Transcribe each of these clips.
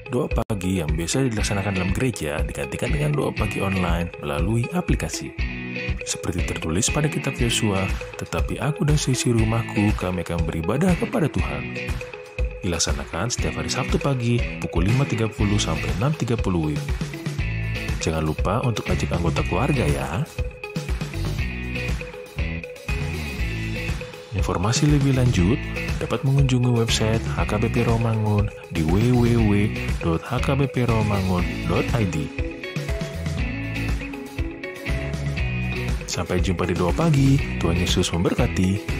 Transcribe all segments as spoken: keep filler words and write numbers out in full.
Doa pagi yang biasa dilaksanakan dalam gereja digantikan dengan doa pagi online melalui aplikasi. Seperti tertulis pada kitab Yosua, "Tetapi aku dan seisi rumahku, kami akan beribadah kepada Tuhan." Dilaksanakan setiap hari Sabtu pagi pukul lima tiga puluh sampai enam tiga puluh W I B. Jangan lupa untuk ajak anggota keluarga ya. Informasi lebih lanjut dapat mengunjungi website H K B P Rawamangun di w w w dot h k b p rawamangun dot i d. Sampai jumpa di Doa Pagi. Tuhan Yesus memberkati.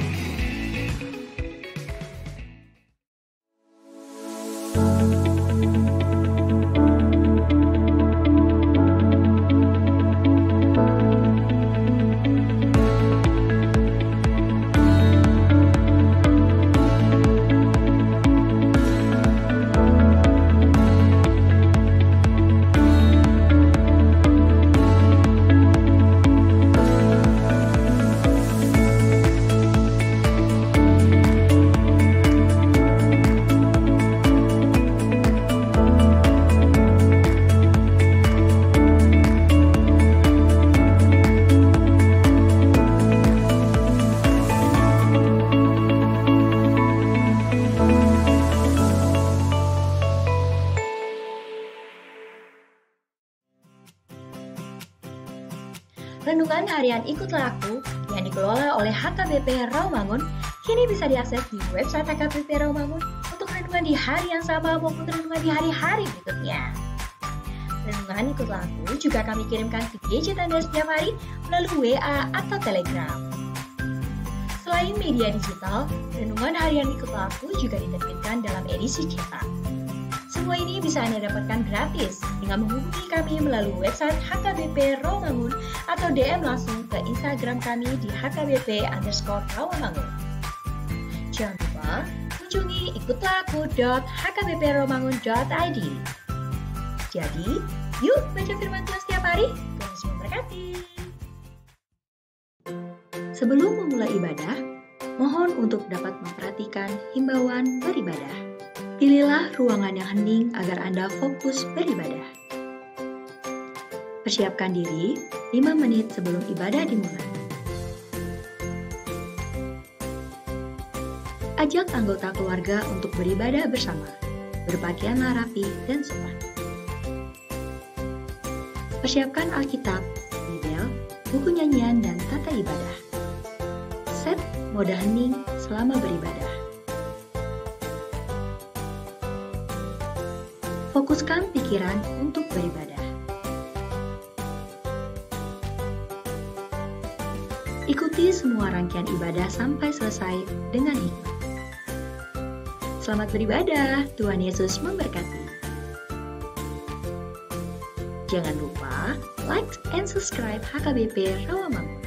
Renungan Harian Ikutlah Aku yang dikelola oleh H K B P Rawamangun kini bisa diakses di website H K B P Rawamangun untuk renungan di hari yang sama maupun renungan di hari-hari berikutnya. Renungan Ikutlah Aku juga kami kirimkan ke gadget Anda setiap hari melalui W A atau Telegram. Selain media digital, Renungan Harian Ikutlah Aku juga diterbitkan dalam edisi cetak. Semua ini bisa Anda dapatkan gratis dengan menghubungi kami melalui website H K B P Rawamangun atau D M langsung ke Instagram kami di H K B P underscore Rawamangun. Jangan lupa kunjungi ikutlah aku dot h k b p rawamangun dot i d. Jadi, yuk baca firman Tuhan setiap hari. Tuhan Yesus memberkati. Sebelum memulai ibadah, mohon untuk dapat memperhatikan himbauan beribadah. Pilihlah ruangan yang hening agar Anda fokus beribadah. Persiapkan diri lima menit sebelum ibadah dimulai. Ajak anggota keluarga untuk beribadah bersama. Berpakaianlah rapi dan sopan. Persiapkan Alkitab, Bibel, buku nyanyian, dan tata ibadah. Set mode hening selama beribadah. Fokuskan pikiran untuk beribadah. Ikuti semua rangkaian ibadah sampai selesai dengan hikmat. Selamat beribadah, Tuhan Yesus memberkati. Jangan lupa like and subscribe H K B P Rawamangun.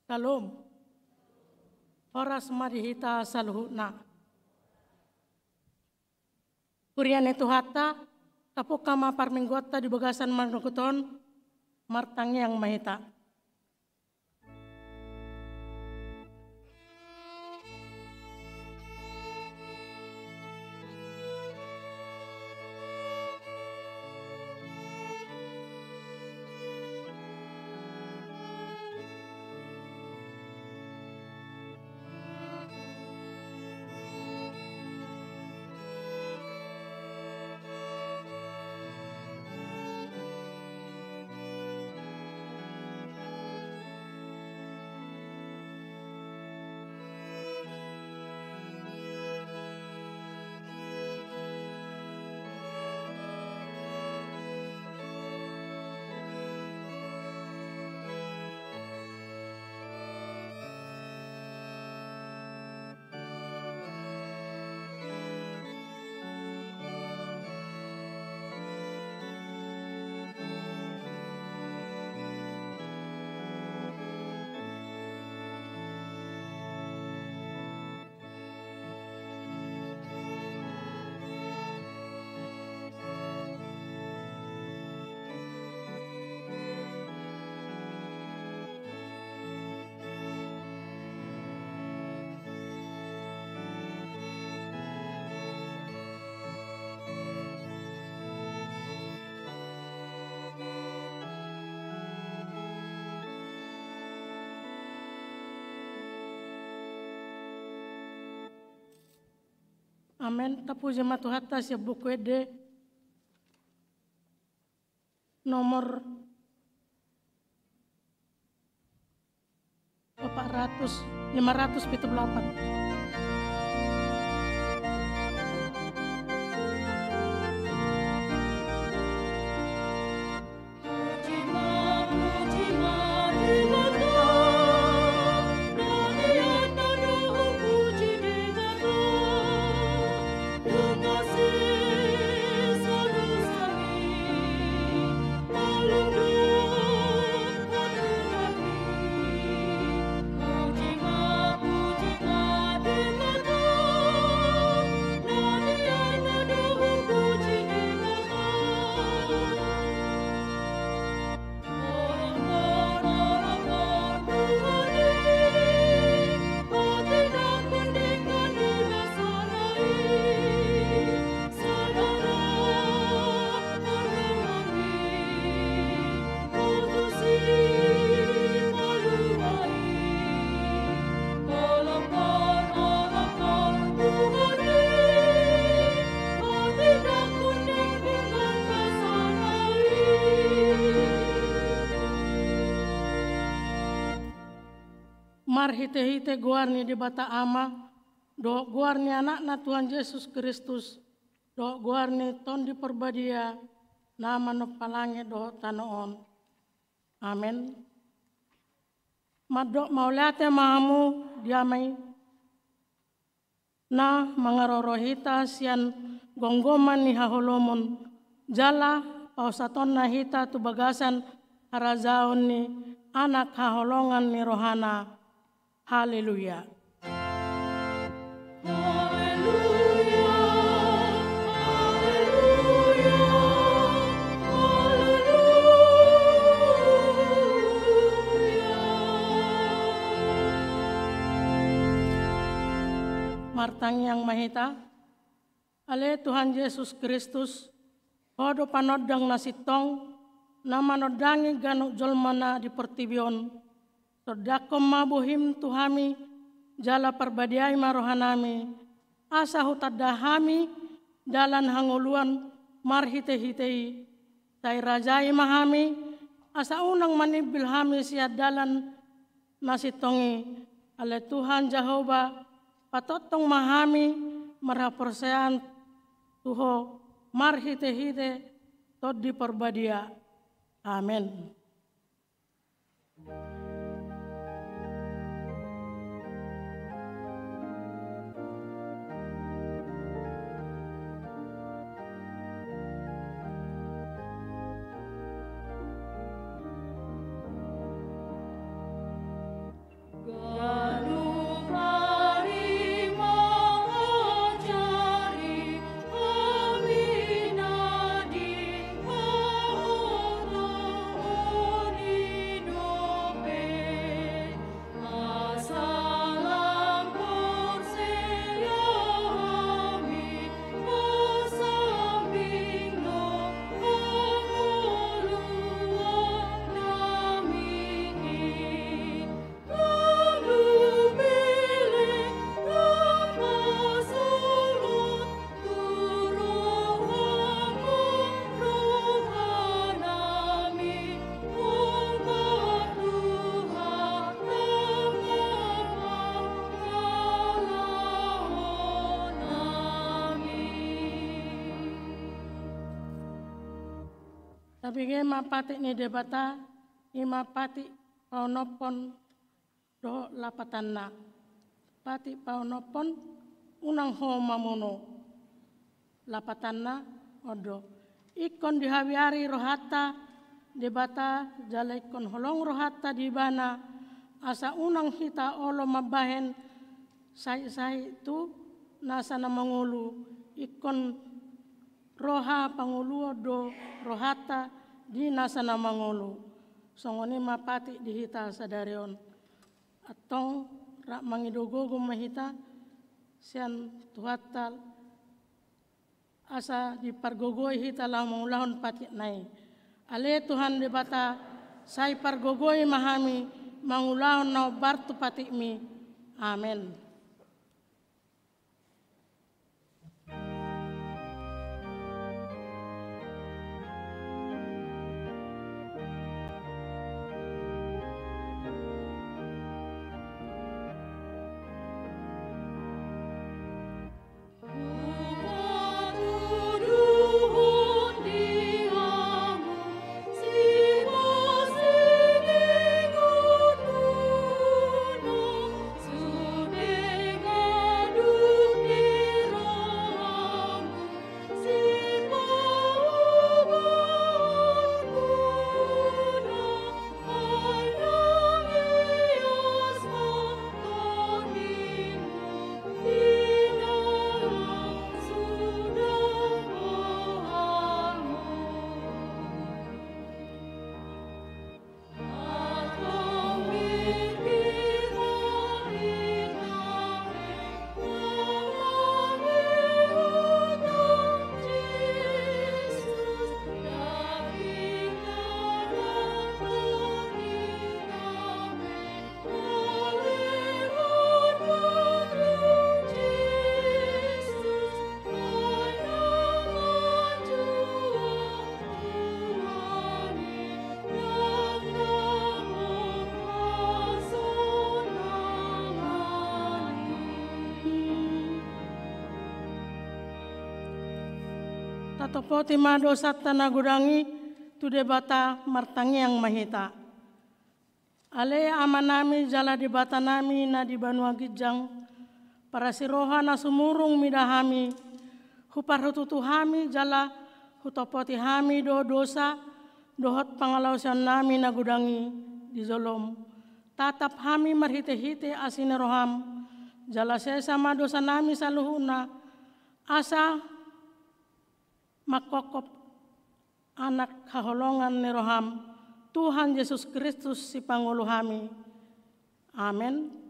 Syalom. Horas ma di hita saluhutna. Huria ni Tuhanta, tapungka ma parmingguanta di bagasan mardongan on, martangiang ma hita. Amen. Tapuji ma Tuhanta sian Buku Ende nomor opat ratus, lima ratus pitu pulu opat. Marhitehite goar ni Debata Ama, dohot goar ni Anakna Tuhan Jesus Kristus, dohot goar ni Tondi Parbadia, na manompa langit dohot tano on. Amen. Mandok mauliate ma hamu di Ama i, na mangaroro hita sian gomgoman ni haholomon, jala pausatonna hita tu bagasan harajaon ni Anak haholongan ni rohana. Haleluya. Haleluya, haleluya, haleluya. Martangiang ma hita. Ale Tuhan Jesus Kristus, Ho do panondang na sintong, na manondangi ganup jolma na di portibi on. Tondangkon ma bohim tu hami, jala parbadiai ma rohanami, asa hutanda hami dalan hangoluan marhitehite i. Sai rajai ma hami, asa unang manimbil hami sian dalan na sintong i. Ale Tuhan Jahowa, patongtong ma hami marhaporseaon tu Ho marhitehite Tondi Parbadia. Amen. Tabege ma patik ni Debata, i ma patik paonomhon dohot lapatanna. Patik paonomhon, unang ho mamunu. Lapatanna, on do. Ingkon dihabiari rohanta Debata, jala ingkon holong rohanta di Ibana, asa unang hita olo mambahen sahit-sahit tu nasa na mangolu, ingkon roha pangoluon do rohanta di nasa na mangolu. Songon i ma patik di hita sadari on. Antong rap mangido gogo ma hita sian Tuhanta, asa dipargogoi hita laho mangulahon patikna i. Ale Tuhan Debata, sai pargogoi ma hami mangulahon na hombar tu patikmi. Amen. Tatopoti ma dosanta na godang i tu Debata, martangiang ma hita. Ale Amanami jala Debatanami na di banua ginjang, parasiroha na sumurung mida hami, huparhututu hami jala hutopoti hami do dosa dohot pangalaosionnami na godang i di jolom. Tatap hami marhitehite asi ni roham, jala sesa ma dosanami saluhutna, asa mangkophop Anak haholongan ni roham, Tuhan Jesus Kristus Sipangolu hami. Amen.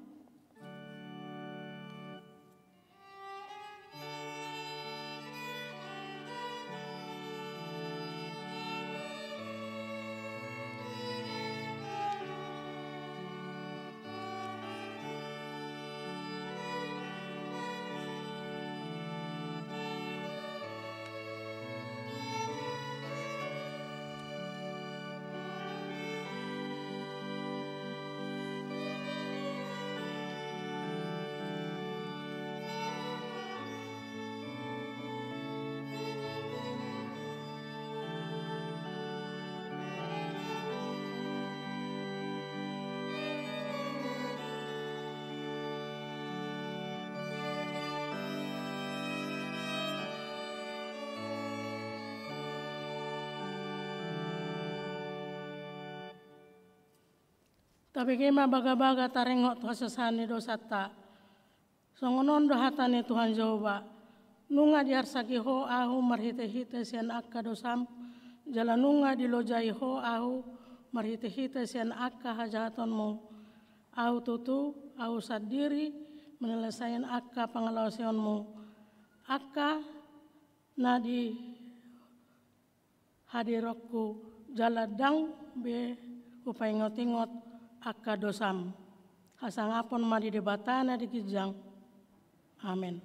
Tabege ma bagabaga taringot tu hasesaan ni dosanta. Songon on do hata ni Tuhan Jahowa: Nunga diarsaki ho ahu marhitehite sian angka dosam, jala nunga dilojai ho ahu marhitehite sian angka hajahatonmu. Ahu tutu, ahu sandiri manyelesaian angka pangalaosionmu, angka na di hadironku, jala ndang be hupaingotingot angka dosam. Hasangapon ma di Debata na di ginjang. Amen.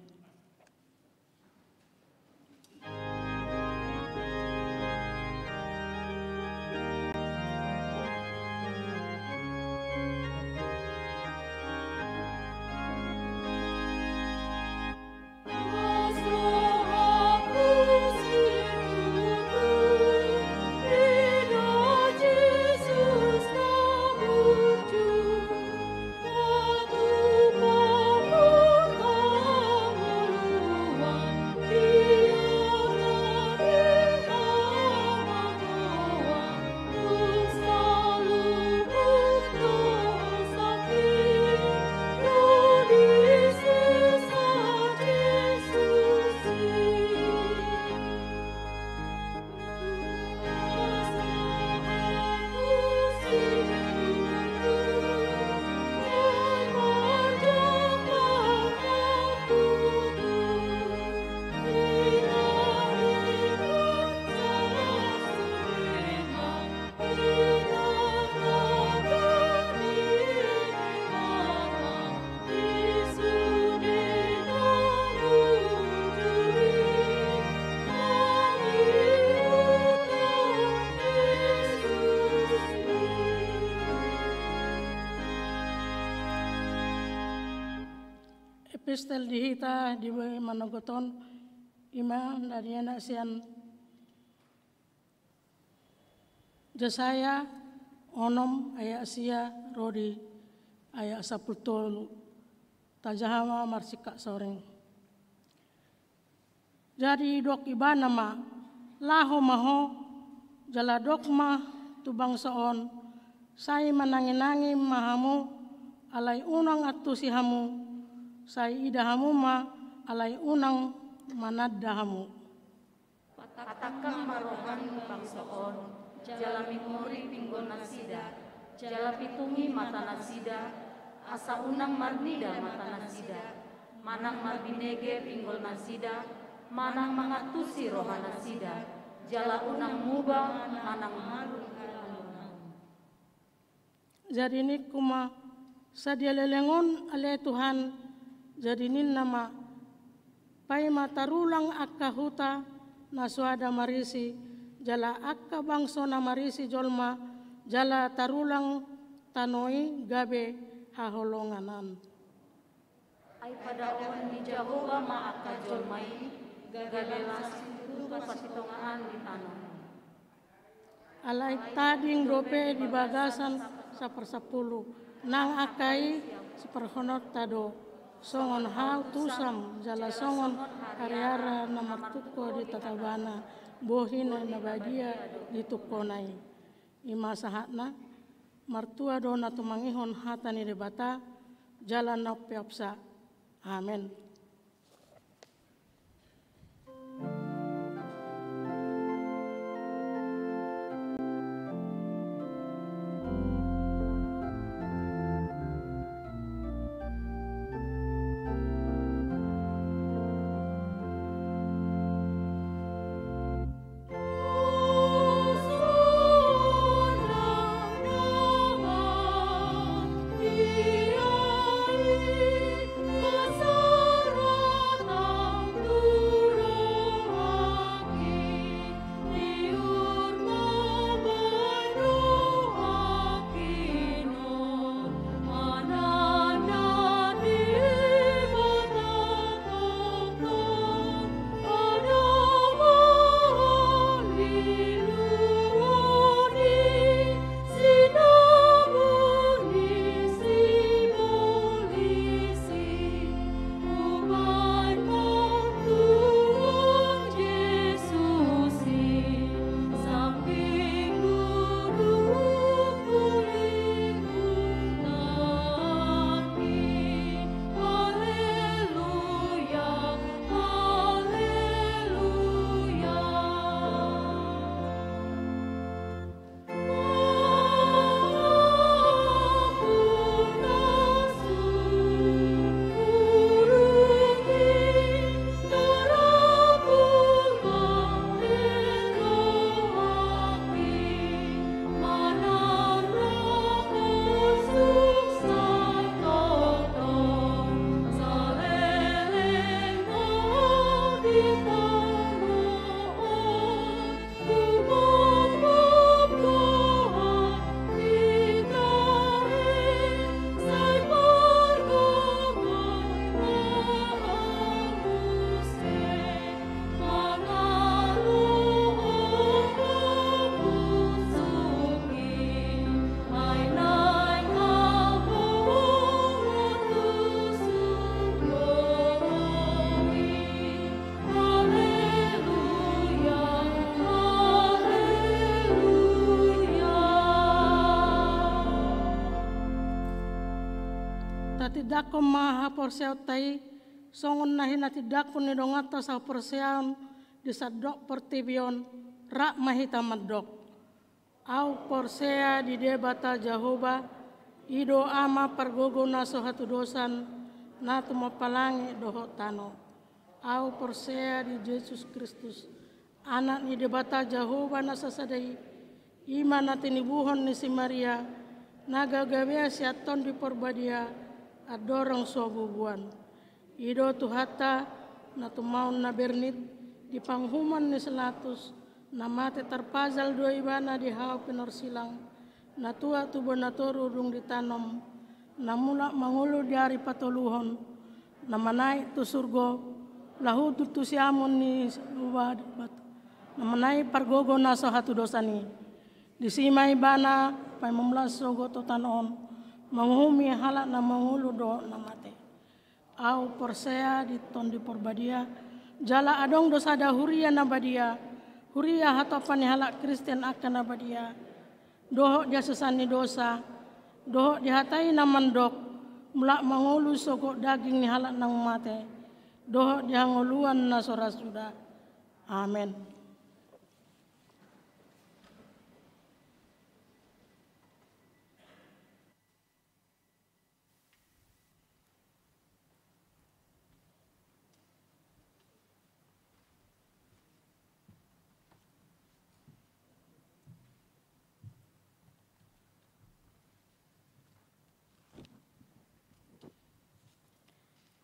Epistel di hita di manogot on, ima na dienak sian Jesaya onom ayat sia ro di ayat sampulu tolu. Tajaha ma marsingkat soring. Jadi didok ibana ma, laho ma ho, jala dok ma tu bangso on, sai manangi-nangi ma hamu, alai unang antusi hamu, sai ida hamu ma, alai unang mananda hamu. Patangkang ma roham bangso on, jala mingori pinggol nasida, jala pitungi mata nasida, asa unang marnida mata nasida, manang marbinege pinggol nasida, manang mangantusi roha nasida, jala unang muba manang malu. Jadi ningku ma, sadia leleng on ale Tuhan, jadi ninna ma, paima tarulang angka huta na soada marisi, jala angka bangso na marisi jolma, jala tarulang tano i gabe haholongan. Ai padaon ni Jahowa ma angka jolma i, gabe las situtu parsitongaan ni tano. Alai tading dope di bagasan saparsampulu, nang angka i siparhononta do, songon hau tusam jala songon hariara na martungko di tatabana, bohi na badia di tungkona i. Ima sahatna, martua do na tumangihon hata ni Debata, jala na umpeopsa. Amen. Tatindangkon ma haporseaonta i, songon na hinatindangkon ni donganta sahaporseaon di sandok portibi on, rap ma hita mandok. Ahu porsea di Debata Jahowa, i do Ama pargogo na so hatudosan, na tumompa langit dohot tano. Ahu porsea di Jesus Kristus, Anak ni Debata Jahowa na sasada i, i ma na tinibuhon ni si Maria, na gagabean sian Tondi Porbadia, andorang so bubuan. I do Tuhanta, na tumaon na bernit, di panguhuman ni si Latus, na mate tarpajal do ibana di hau pinorsilang, na tuat tu bona toru dung ditanom, na mulak mangolu di ari patoluhon, na manaek tu surgo, laho tu siamun ni Debata, na manaek pargogo na so hatudosan i. Disi ma ibana paimon las sogot tu tano on, manguhumi halak na mangolu dohot na mate. Ahu porsea di Tondi Porbadia, jala adong do sada huria na badia, huria hatopan ni halak Kristen angka na badia, dohot di hasesaan ni dosa, dohot di hata i na mandok, mulak mangolu sogot daging ni halak naung mate, dohot di hangoluan na so ra suda. Amen.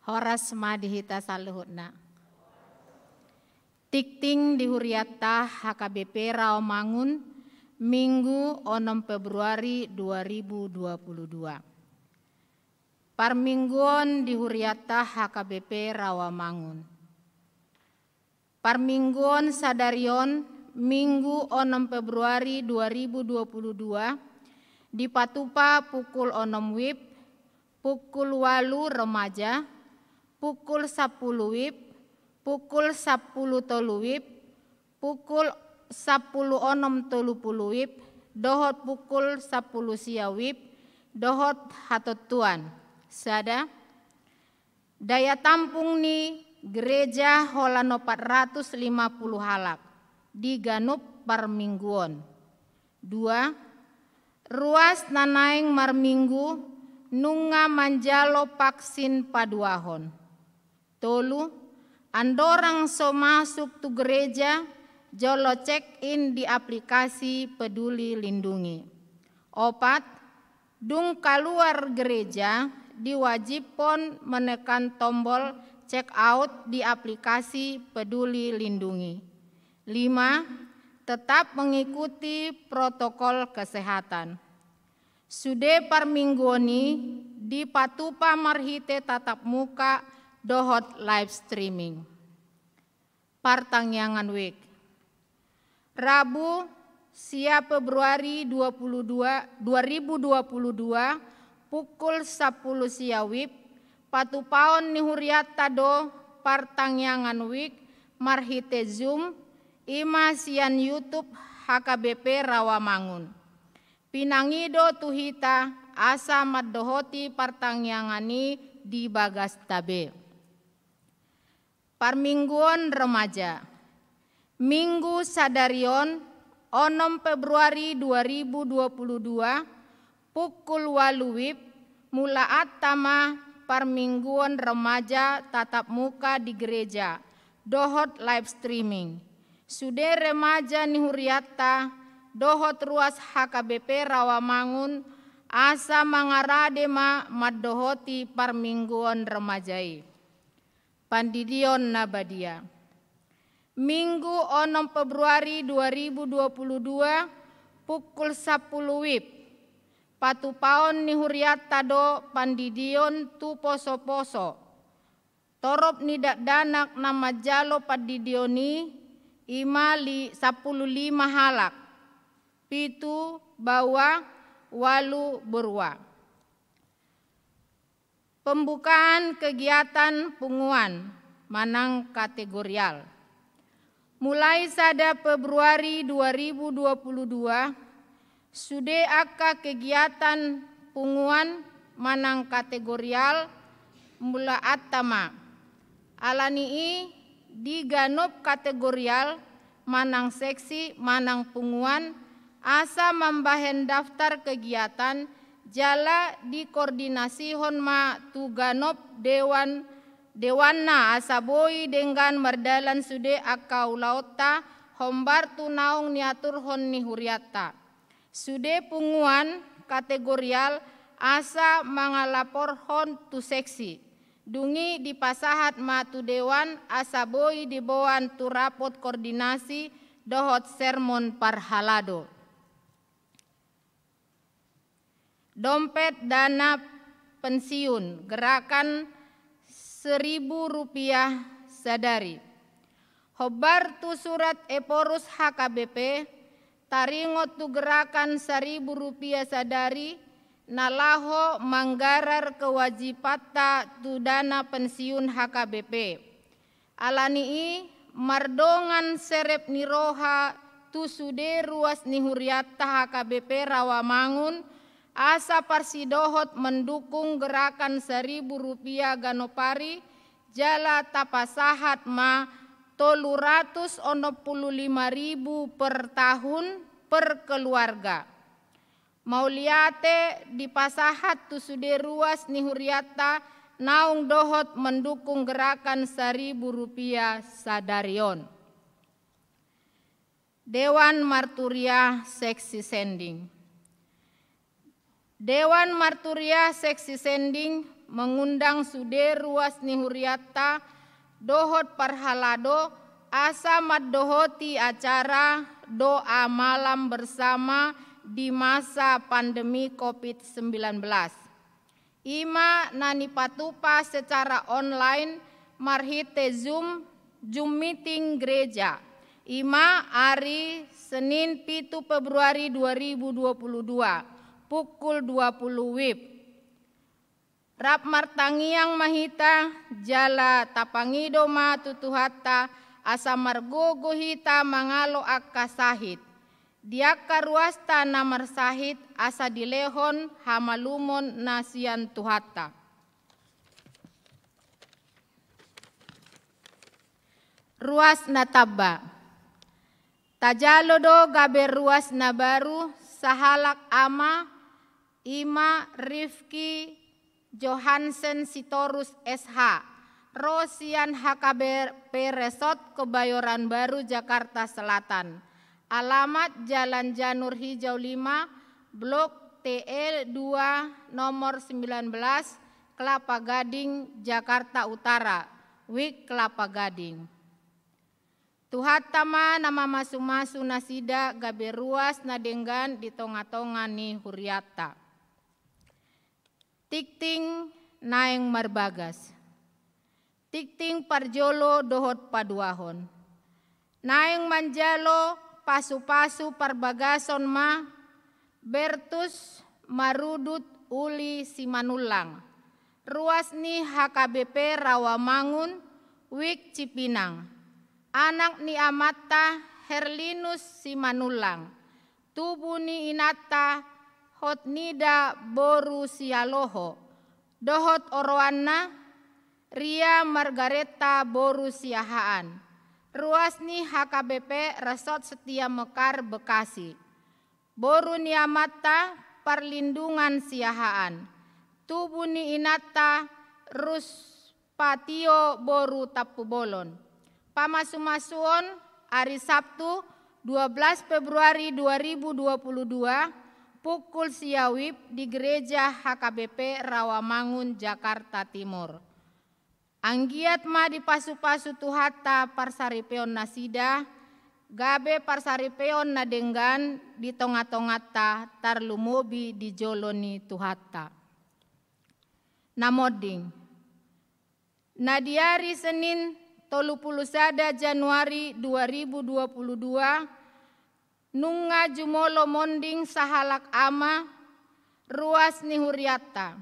Horas ma di hita saluhutna. Tingting di hurianta H K B P Rawamangun, Minggu onom Februari dua ribu dua puluh dua. Parmingguon di hurianta H K B P Rawamangun. Parmingguon sadari on, Minggu onom Februari dua ribu dua puluh dua, dipatupa pukul onom wib, pukul ualu remaja, pukul sampulu wib, pukul sampulu tolu wib, pukul sampulu onom tolu pulu wib, dohot pukul sampulu sia wib, dohot hatontuan. Sada, daya tampung ni gereja holan opat ratus lima puluh halak di ganup parmingguon. Dua, ruas na naeng marminggu nunga manjalo vaksin paduahon. Tolu, andorang so masuk tu gereja, jolo check in di aplikasi Peduli Lindungi. Opat, dung kaluar gereja, diwajibhon menekan tombol check out di aplikasi Peduli Lindungi. Lima, tetap mengikuti protokol kesehatan. Sude parmingguon i dipatupa marhite tatap muka dohot live streaming. Partangiangan wijk. Rabu, sia Februari dua puluh dua, dua ribu dua puluh dua, pukul sampulu sia wib, patupaon ni hurianta do partangiangan wijk marhite Zoom, i ma sian YouTube H K B P Rawamangun. Pinangido tu hita asa mandohoti partangiangan i di bagasta be. Parmingguon remaja. Minggu sadari on, onom Februari dua ribu dua puluh dua, pukul ualu wib, mulaanta ma parmingguon remaja tatap muka di gereja dohot live streaming. Sude remaja ni hurianta dohot ruas H K B P Rawamangun asa mangarade ma mandohoti parmingguon remaja i. Pandidion na badia. Minggu onom Februari dua ribu dua puluh dua, pukul sampulu wib, patupaon ni hurianta do pandidion tu poso-poso. Torop ni dakdanak na manjalo pandidion i, i ma li-, sampulu lima halak, pitu baoa, ualu borua. Pembukaan kegiatan punguan manang kategorial. Mulai sada Februari dua ribu dua puluh dua, sude angka kegiatan punguan manang kategorial mulaanta ma. Alani i di ganup kategorial manang seksi manang punguan asa mambahen daftar kegiatan jala dikoordinasihon ma tu ganup dewan, dewanna asa boi denggan mardalan sude angka ulaonta hombar tu naung niaturhon ni hurianta. Sude punguan kategorial asa mangalaporhon tu seksi. Dung i dipasahat ma tu dewan asa boi diboan tu rapot koordinasi dohot sermon parhalado. Dompet dana pensiun, gerakan seribu rupiah sadari. Hombar tu surat Ephorus H K B P, taringot tu gerakan saribu rupiah sadari na laho manggarar kewajibanta tu dana pensiun H K B P. Alani i, mardongan serep ni roha tu sude ruas ni hurianta H K B P Rawamangun, asa parsidohot mendukung gerakan saribu rupiah ganop ari, jala tapasahat ma tolu ratus onom pulu lima ribu per tahun per keluarga. Mauliate dipasahat tu sude ruas ni hurianta naung dohot mendukung gerakan saribu rupiah sadari on. Dewan Marturia Seksi Sending. Dewan Marturia Seksi Sending mengundang sude ruas ni hurianta dohot parhalado asa mandohoti acara doa malam bersama di masa pandemi covid sembilan belas. I ma na nipatupa secara online marhite Zoom, Zoom meeting gereja. I ma ari Senin pitu Februari dua ribu dua puluh dua, pukul dua puluh wib. Rap martangiang ma hita, jala tapangido ma tu Tuhanta, asa margogo hita mangalo angka sahit. Di angka ruasta na marsahit, asa dilehon hamalumon na sian Tuhanta. Ruas na tamba. Tajalo do gabe ruas na baru, sahalak ama, i ma Rifki Johansen Sitorus S H, ro sian H K B P Resort Kebayoran Baru, Jakarta Selatan. Alamat Jalan Janur Hijau lima, Blok T E dua, nomor sembilan belas, Kelapa Gading, Jakarta Utara, Wik Kelapa Gading. Tuhanta ma na mamasumasu nasida gabe ruas na denggan di tongatonga ni hurianta. Tingting naeng marbagas. Tingting parjolo dohot paduahon. Naeng manjalo pasupasu parbagason ma Bertus Marudut Uli Simanullang, ruas ni H K B P Rawamangun, Wik Cipinang, anak ni amanta Herlinus Simanullang, tubu ni inanta Hotnida boru Sialoho, dohot oroanna Ria Margareta boru Siahaan, ruas ni H K B P Resort Setia Mekar Bekasi. Boru ni amanta Parlindungan Siahaan, tubu ni inanta Ruspatio boru Tampubolon. Pamasumasuon ari Sabtu dua belas Februari dua ribu dua puluh dua, pukul sia wib di Gereja H K B P Rawamangun, Jakarta Timur. Anggiat ma dipasupasu Tuhanta parsaripeon nasida, gabe parsaripeon na denggan di tongatonganta, tarlumobi di jolo ni Tuhanta. Na monding. Na di ari Senin tolu pulu sada Januari dua ribu dua pulu dua, nunga jumolo monding sahalak ama, ruas ni hurianta,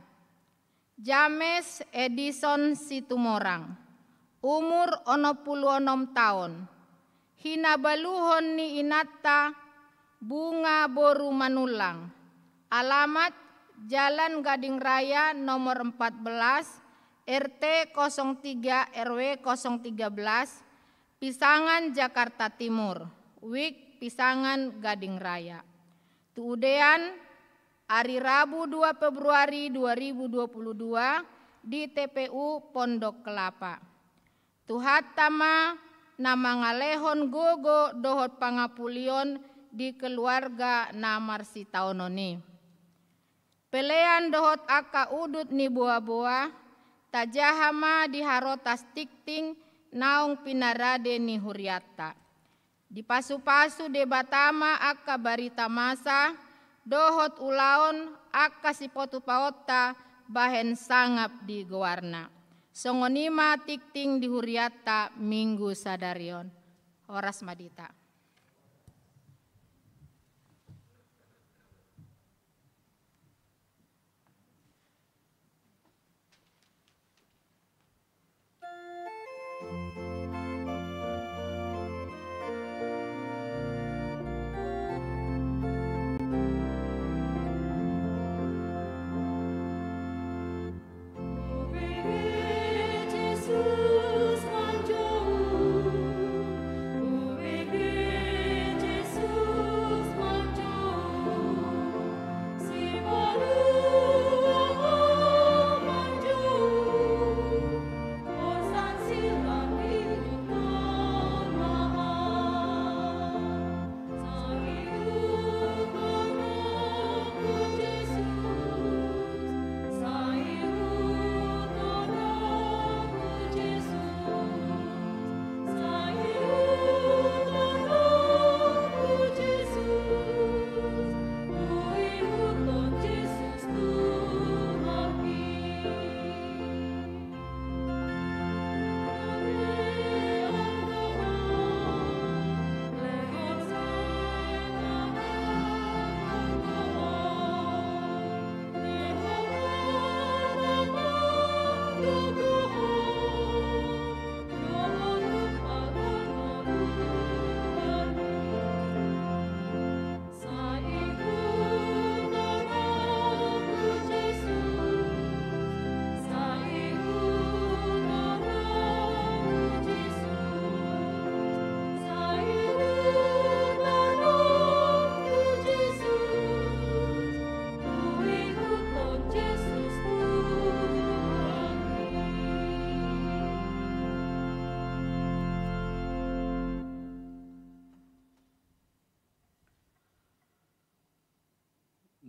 James Edison Situmorang, umur onom pulu onom taon, hinabaluhon ni inanta Bunga boru Manullang, alamat Jalan Gading Raya nomor empat belas, R T kosong tiga, R W kosong tiga belas, Pisangan, Jakarta Timur, Wik Pisangan, Gading Raya. Tu udean, ari Rabu dua Februari dua ribu dua puluh dua, di T P U Pondok Kelapa. Tuhanta ma na mangalehon gogo dohot pangapulion di keluarga na marsitaonon i. Pelean dohot angka udut ni boaboa, tajaha ma di harotas tingting naung pinarade ni hurianta. Dipasupasu Debata ma angka barita masa dohot ulaon angka sipotupaonta bahen sangap di goarna. Songon i ma tingting di hurianta Minggu sadari on. Horas ma di hita.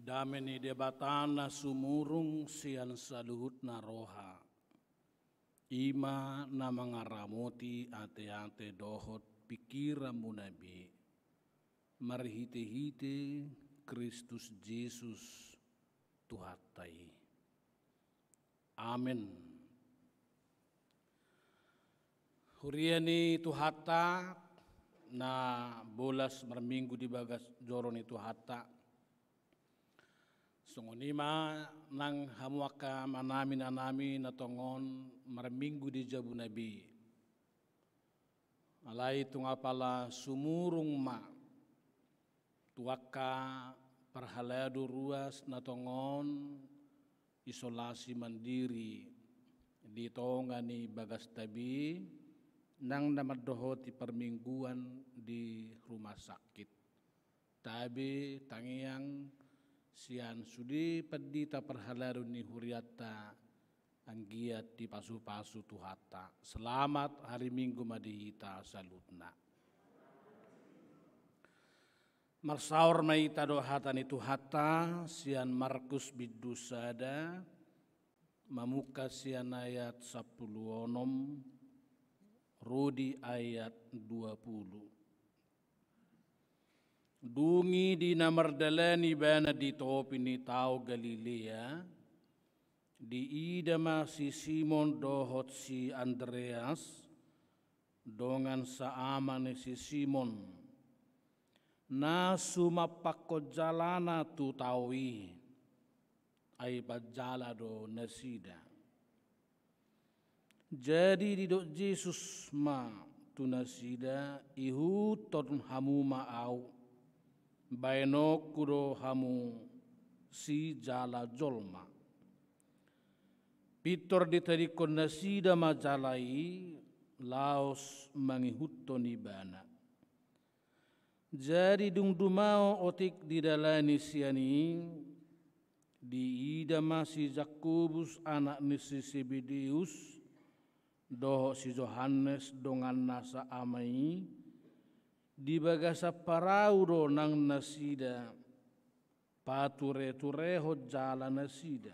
Dame ni Debata na sumurung sian saluhutna roha, i ma na mangaramoti ateate dohot pingkiranmuna be, marhitehite Kristus Jesus Tuhanta i. Amen. Huria ni Tuhanta na bolas marminggu di bagas joro ni Tuhanta, songon i ma nang hamu angka amanami, inanami na tongon marminggu di jabuna be. Alai tung apala sumurung ma tu angka parhalado ruas na tongon isolasi mandiri di tonga ni bagasta be, nang na mandohoti parmingguan di rumah sakit. Tabe tangiang sian sude pandita parhalado ni hurianta, anggiat dipasupasu Tuhanta. Selamat hari Minggu ma di hita saluhutna. Marsaor ma hita dohot hata ni Tuhanta sian Markus bindu sada, mamungka sian ayat sampulu onom ro di ayat dua pulu. Dung i di na mardalani ibana di topi ni tao Galilea, diida ma si Simon dohot si Andreas, dongan saama ni si Simon, na sumampakkon jalana tu tao i, ai panjala do nasida. Jadi didok Jesus ma tu nasida, ihuthon hamu ma Ahu, baenonku do hamu sijala jolma. Pintor ditadingkon nasida ma jala i, laos mangihuthon ibana. Jadi dung dumao otik didalani sian i, diida ma si Jakobus anak ni si Sebedeus, dohot si Johannes donganna saama i, di bagasan parau do nang nasida, patureturehon jala nasida.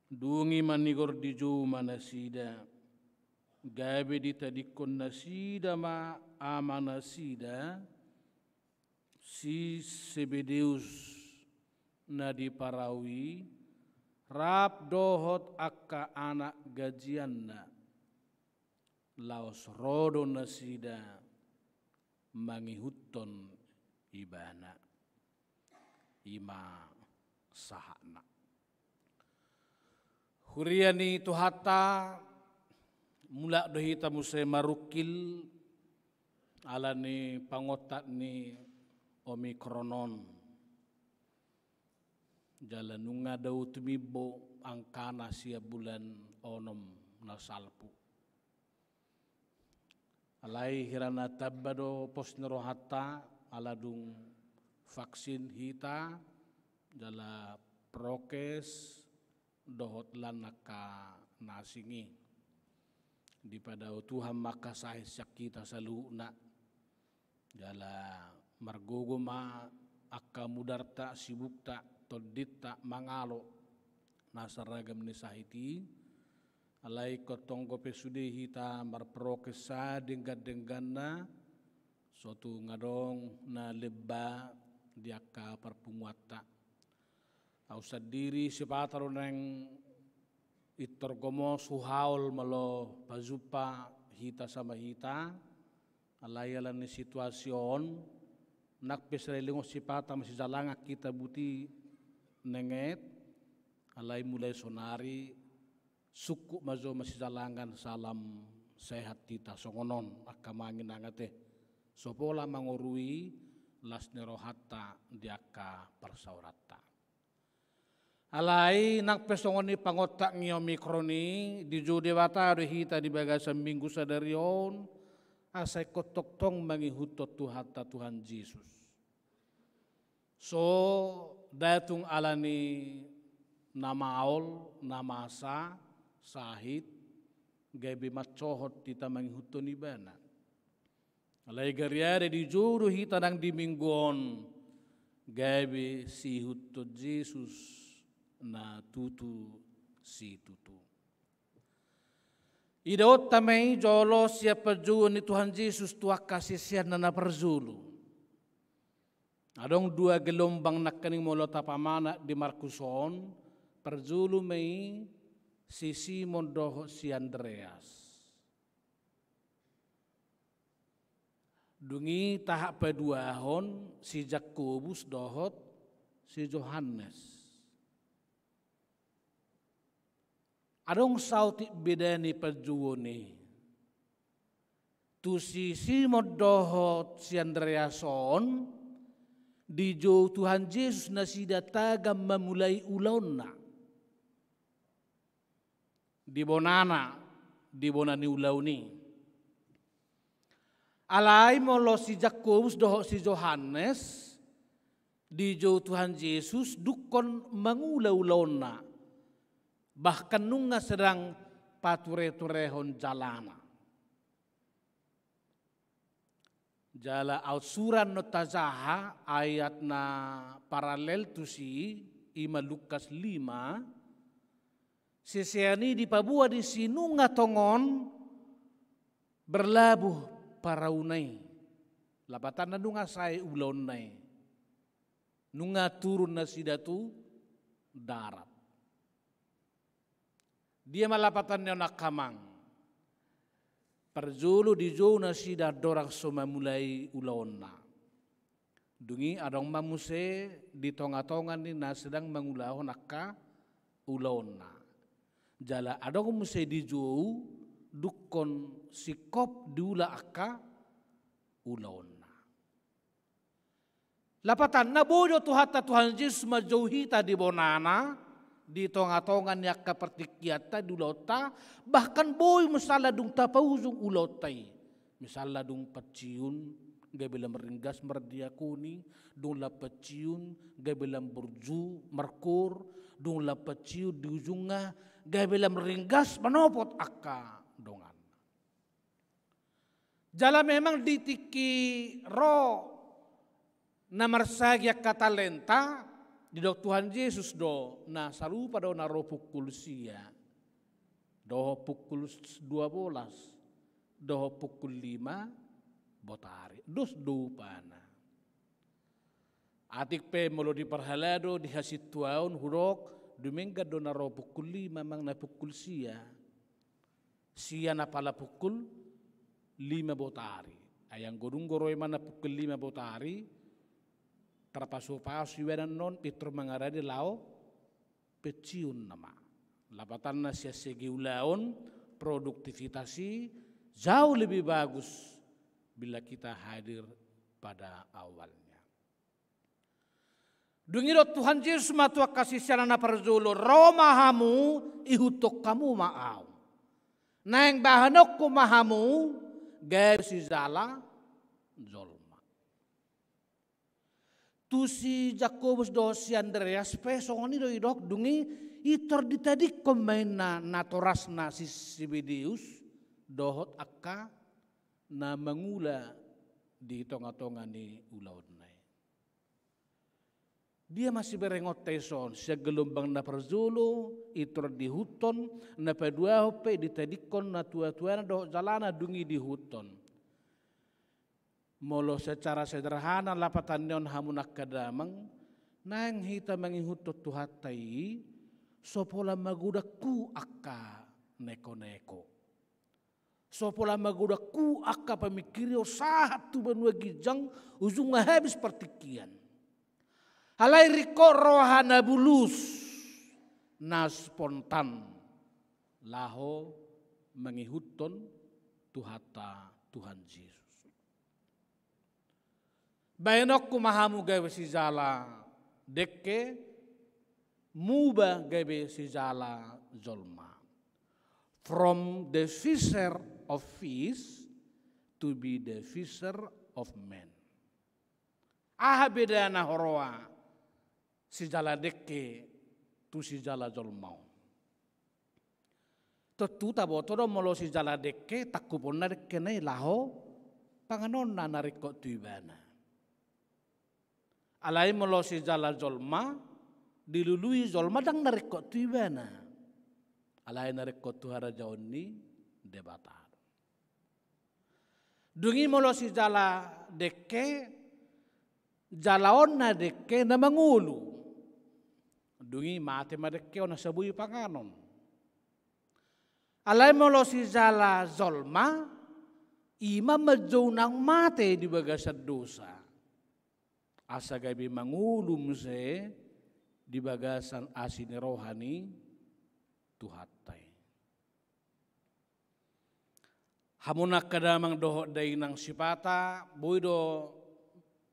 Dung i manigor dijou ma nasida, gabe ditadingkon nasida ma amanasida, si Sebedeus na di parau i, rap dohot angka anak gajianna, laos ro do nasida mangihuthon ibana. I ma sahatna. Huria ni Tuhanta, mulak do hita muse marungkil ala ni pangontak ni Omikron on. Jala nunga dao tumimbo angkana sian bulan onom na salpu. Alai hira na tamba do pos ni rohanta, ala dung vaksin hita, jala prokes, dohot lan angka na asing i. Dipadao Tuhan ma angka sahit sian hita saluhutna. Jala margogo ma angka mudarta, sibukta, tondinta mangalo na saragam ni sahit i. Alai ingkon tong dope sude hita marprokes sadenggan-dengganna, so tung adong na lemba di angka parpunguanta. Au sandiri sipata do naeng intor gomos huhaol molo pajumpa hita sama hita, alai ala ni situasi on, nang pe salelengon sipata masijalangan hita buti nenget, alai mulai sonari sungkun ma jo masijalangan, salam sehat hita songon on, angka amang inang ate. So pola mangorui las ni rohanta di angka parsaoranta. Alai nang pe songon i pangontak ni Omikron i, dijou Debata do hita di bagasan minggu sadari on, asa ingkon tongtong mangihuthon Tuhanta Tuhan Jesus. So, nda tung ala ni na maol, na masa, sahit, gabe mansohot hita mangihuthon ibana. Alai gariada dijou do hita nang di minggu on, gabe siihuthon Jesus na tutu situtu. Idaonta ma i jolo sian panjouon ni Tuhan Jesus tu angka siseanna na parjolo. Adong dua gelombang nangkaning molo tapamanat di Markus on, parjolo ma i si Simon dohot si Andreas. Dung i tahap paduahon si Jakobus dohot si Johannes. Adong saotik beda ni panjouon i. Tu si Simon dohot si Andreas on, dijou Tuhan Jesus nasida tagan mamulai ulaonna. Di bonana, di bona ni ulaon i. Alai molo si Jakobus dohot si Johannes, dijou Tuhan Jesus dungkon mangula ulaonna, bahkan nunga sedang pature-turehon jalana. Jala aut surat na tajaha, ayat na paralel tusi, i ma Lukas lima, sisean i dipaboa disi nunga tongon berlabuh parauna i. Lapatanna nunga sae ulaonna i. Nunga turun nasida tu darat. Dia ma lapatan ni on angka amang. Parjolo dijou nasida andorang so mamulai ulaonna. Dung i adong ma muse di tonga-tonga ni na sedang mangulahon angka ulaonna. Jala adong muse dijou dungkon singkop diula angka ulaonna. Lapatanna boi do Tuhanta Tuhan Jesus manjou hita di bonana, di tonga-tonga ni angka partingkianta, di ulaonta, bahkan boi misalna dung tapaujung ulaonta i. Misalna dung pensiun, gabe lam ringgas mardiakoni, dung lam pensiun, gabe lam burju, markoor, dung lam pensiun di ujungna, gabe lam ringgas manopot angka dongan. Jala memang di tingki ro na marsagi angka talenta, didok Tuhan Jesus do, na sarupa do na ro pukul sia, dohot pukul dua bolas, dohot pukul lima botari. Dos do upana. Atik pe molo di parhalado, di hasintuaon hudok, Dumenggan do na ro pukul lima, manang na pukul sia. Sia na pala pukul lima botari. Ai anggo dung do ro imana pukul lima botari, tarpasupasu ibana annon pintor mangarade laho pensiun nama. Lapatanna sian segi ulaon, produktivitas i jauh lebih bagus bila kita hadir pada awalnya. Dung i didok Tuhan Jesus ma tu angka siseanna na parjolo, ro ma hamu, ihuthon hamu ma ahu. Naeng bahenonku ma hamu gabe sijala jolma. Tu si Jakobus dohot si Andreas pe songon i do didok, dung i pintor ditadingkon ma inna natorasna si Sibedeus dohot angka na mangula di tongatonga ni ulaonna i. Dia ma siberengonta i son, sian gelombang na parjolo pintor diihuthon, na paduahon pe ditadingkon natuatuana dohot jalana, dung i diihuthon. Molo secara sederhana lapatanna on, hamu angka damang, naeng hita mangihuthon Tuhanta i, so pola magodanghu angka nekoneko. So pola magodanghu angka pamingkirion sahat tu banua ginjang, ujungna habis partingkian. Alai ringkot roha na bulus, na spontan, laho mangihuthon Tuhanta, Tuhan Jesus. Bahenonku ma hamu gabe sijala dengke, muba gabe sijala jolma. From the fisher of fish to be the fisher of men. Aha bedana huroha sijala dengke tu sijala jolma on? Tontu taboto do molo sijala dengke, tangkuponna dengkena i laho panganonna na ringkot tu ibana. Alai molo sijala jolma, dilului jolma ndang na ringkot tu ibana. Alai na ringkot tu harajaon ni Debata. Dung i molo sijala dengke, jalaonna dengke na mangolu. Dung i mate ma dengke on asa boi panganon. Alai molo sijala jolma, i ma manjou naung mate di bagasan dosa. Asa gabe mangolu muse di bagasan asi ni roha ni Tuhanta i. Hamu angka damang dohot dainang, sipata boi do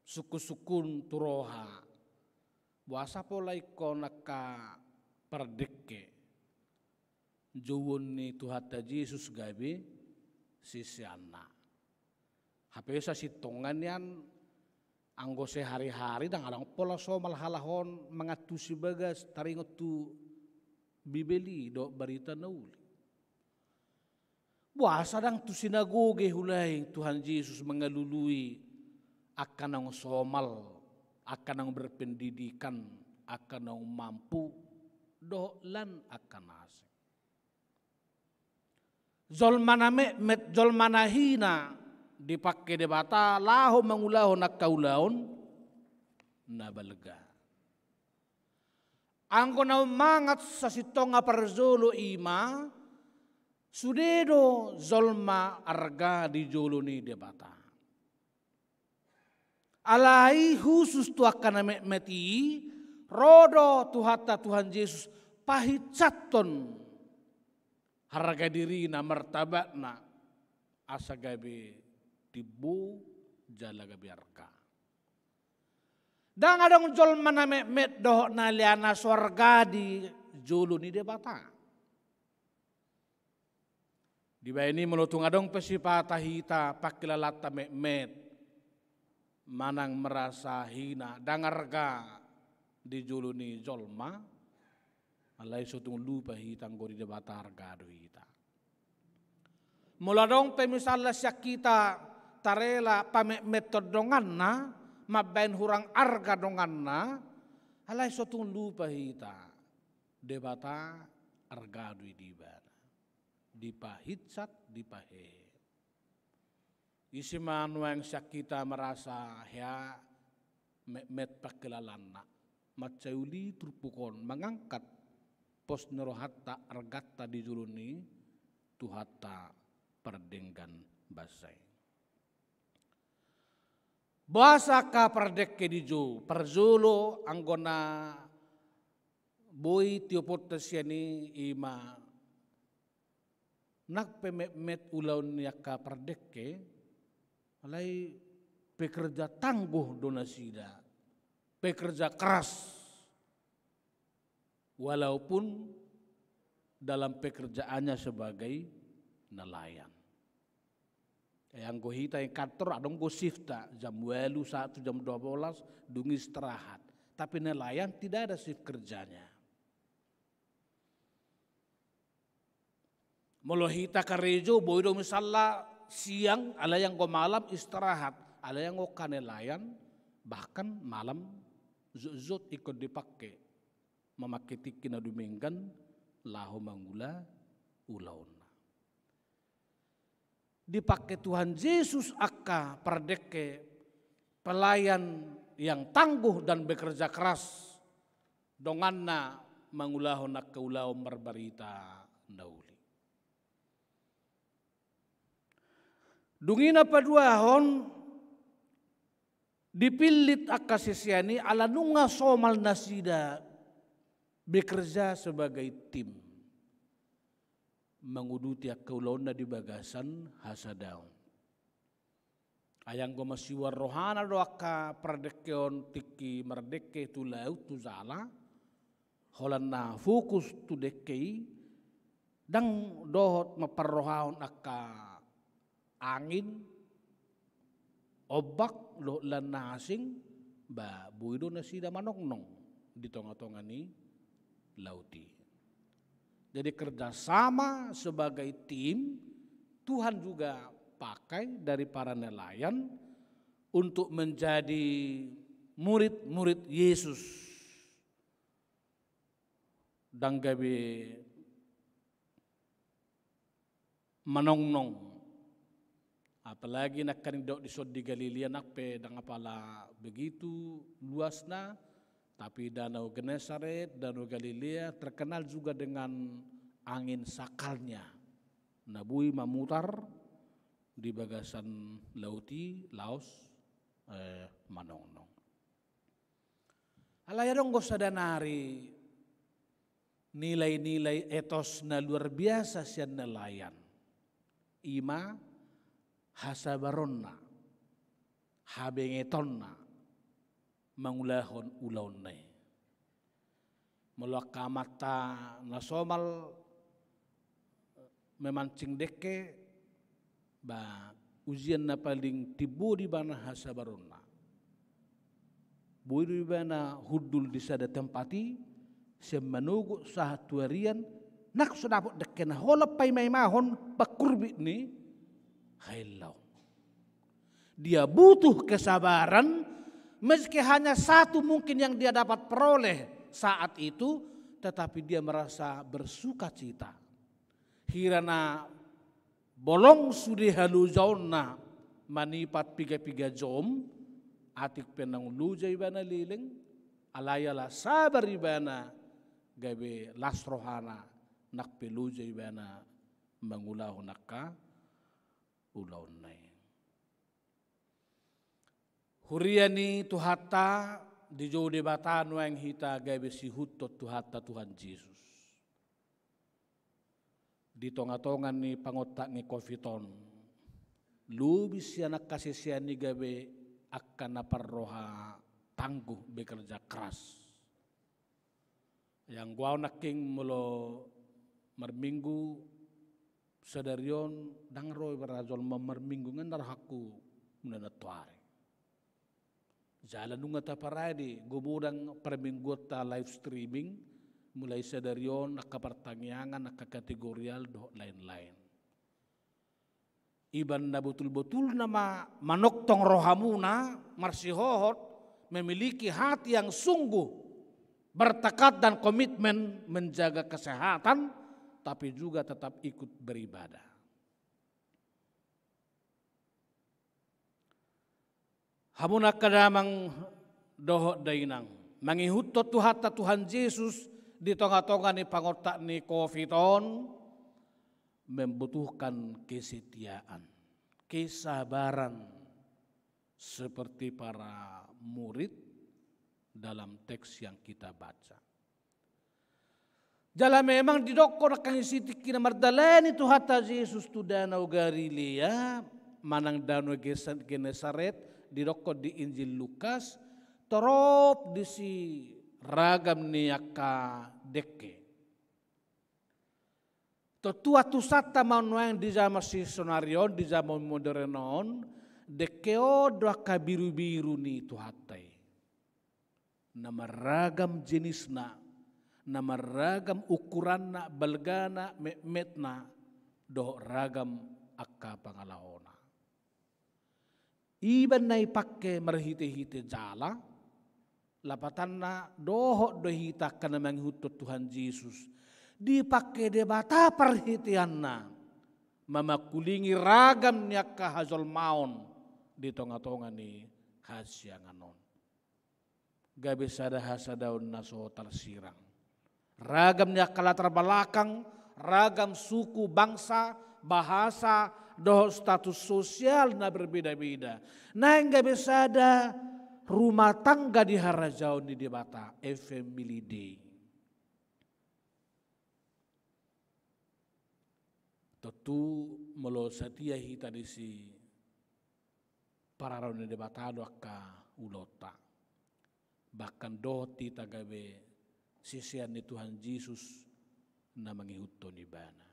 sungkunsungkun tu roha. Boasa pola ingkon angka pardengke jouon ni Tuhanta Jesus gabe siseanna? Hape sasintongna nian, anggo sehari-hari ndang adong pola somal halak on mangantusi bagas taringot tu Bibel i dohot barita na uli. Boasa ndang tu sinagoga i hulaing Tuhan Jesus mangalului angka naung somal, angka naung berpendidikan, angka naung mampu, dohot lan angka na asing? Jolma na metmet, jolma na hina dipangke Debata laho mangulahon angka ulaon na balga. Anggo na ummangat sasintongna parjolo i ma, sude do jolma arga di jolo ni Debata. Alai husus tu angka na metmet i, ro do Tuhanta Tuhan Jesus pahinsathon harga dirina, martabatna, asa gabe timbo jala gabe arga. Ndang adong jolma na metmet dohot na lea na so arga di jolo ni Debata. Dibahen i, molo tung adong pe sipata hita pangkilalanta metmet, manang merasa hina, ndang arga di jolo ni jolma, alai so tung lupa hita anggo di Debata arga do hita. Molo adong pe misalna sian hita tarela pametmethon donganna, mambahen hurang arga donganna, alai so tung lupa hita, Debata arga do i di ibana. Dipahinsat, dipahehe. Ise ma nuaeng sian hita merasa hea, metmet pangkilalanna, mansai uli turpuk on mangangkat pos ni rohanta, arganta di jolo ni Tuhanta pardenggan basa i. Boasa angka pardengke di jolo? Parjolo, anggo na boi tioponta sian i, i ma nang pe metmet ulaon ni angka pardengke, alai pekerja tangguh do nasida, pekerja keras, walaupun dalam pekerjaannya sebagai nelayan. Eh, anggo hita i kantor, adong do shift-ta, jam ualu sahat tu jam dua belas, dung i istirahat. Tapi nelayan tidak ada shift kerjanya. Molo hita karejo, boi do misalna siang, alai anggo malam istirahat, alai anggo angka nelayan, bahkan malam jotjot ingkon dipake, mamake tingki na dumenggan laho mangula ulaonna. Dipake Tuhan Jesus angka pardengke, pelayan yang tangguh dan bekerja keras, donganna mangulahon angka ulaon marbarita na uli. Dung i na paduahon, dipillit angka sisean i ala nunga somal nasida bekerja sebagai tim, manguduti angka ulaonna di bagasan hasadaon. Ai anggo masiuan rohana do angka pardengke on tingki mardengke tu laut, tu jala, holan na fokus tu dengke i, ndang dohot mamparrohahon angka angin, ombak, dohot lan na asing, ba boi do nasida manongnong di tongatonga ni laut i. Jadi kerjasama sebagai tim, Tuhan juga pakai dari para nelayan untuk menjadi murid-murid Yesus. Ndang gabe manongnong. Apalagi nangkin didok dison di Galilea, nang pe ndang apala begitu luasna, tapi Danau Genesaret, Danau Galilea, terkenal juga dengan angin sakalnya. Na boi mamutar di bagasan laut i laos, eh, manongnong. Alai adong do sada nari nilai-nilai etos na luar biasa sian nelayan. I ma hasabaronna, habengetonna, mangulahon ulaonna i. Molo angka amanta na somal memancing dengke, ba ujian na paling timbo di ibana hasabaronna. Boi do ibana hundul di sada tempat i, sian manogot sahat tu arian, nang so dapot dengkena holan paimaimahon pangkurbit ni haillaon. Dia butuh kesabaran, meski hanya satu mungkin yang dia dapat peroleh saat itu, tetapi dia merasa bersukacita. Hira na bolong sude halojaonna manipat piga-piga jom, atik pe naung loja ibana leleng, alai ala sabar ibana gabe las rohana, nang pe loja ibana mangulahon angka ulaonna i. Huria ni Tuhanta, dijou Debata nuaeng hita gabe siihuthon Tuhanta Tuhan Jesus. Di tongatonga ni pangontak ni covid on, lobi sian angka sisean i gabe angka na parroha tangguh, bekerja keras. Ai anggo au nangkin molo marminggu sadari on ndang ro ibana jolma marminggu, nga na rohangku muna nantoari. Jala nunga taparade, godang parmingguonta live streaming, mulai sadari on angka partangiangan, angka kategorial dohot lain-lain. Iba na botul-botulna ma manongtong rohamuna, marsihohot, memiliki hati yang sungguh, bertekad dan komitmen menjaga kesehatan, tapi juga tetap ikut beribadah. Hamu angka damang dohot dainang, mangihuthon Tuhanta Tuhan Jesus di tonga-tonga ni pangontak ni covid on membutuhkan kesetiaan, kesabaran seperti para murid dalam teks yang kita baca. Jala memang didokkon angka ni si tingki na mardalani Tuhanta Jesus tu danau Galilea manang danau Gesa-, Genesaret, didokkon di Injil Lukas, torop disi ragam ni angka dengke. Tontu antusanta ma nuaeng di zaman si sonari on, di zaman modern on, dengke on do angka birubiru ni Tuhanta i. Na marragam jenisna, na marragam ukuranna, balgana, metmetna, dohot ragam angka pangalahona. Iba na dipangke marhite-hite jala, lapatanna dohot do hita angka na mangihuthon Tuhan Jesus. Dipangke Debata parhiteanna mamangkulingi ragam ni angka hajolmaon di tonga-tonga ni hasiangan on. Gabe sada hasadaon na so tarsirang. Ragam ni angka latar belakang, ragam suku, bangsa, bahasa, dohot status sosial na berbeda-beda. Naeng gabe sada rumah tangga di harajaon ni Debata, a family day. Tontu molo satia hita disi, pararo ni Debata do angka ulaonta. Bahkan dohot hita gabe sisean ni Tuhan Jesus na mangihuthon Ibana.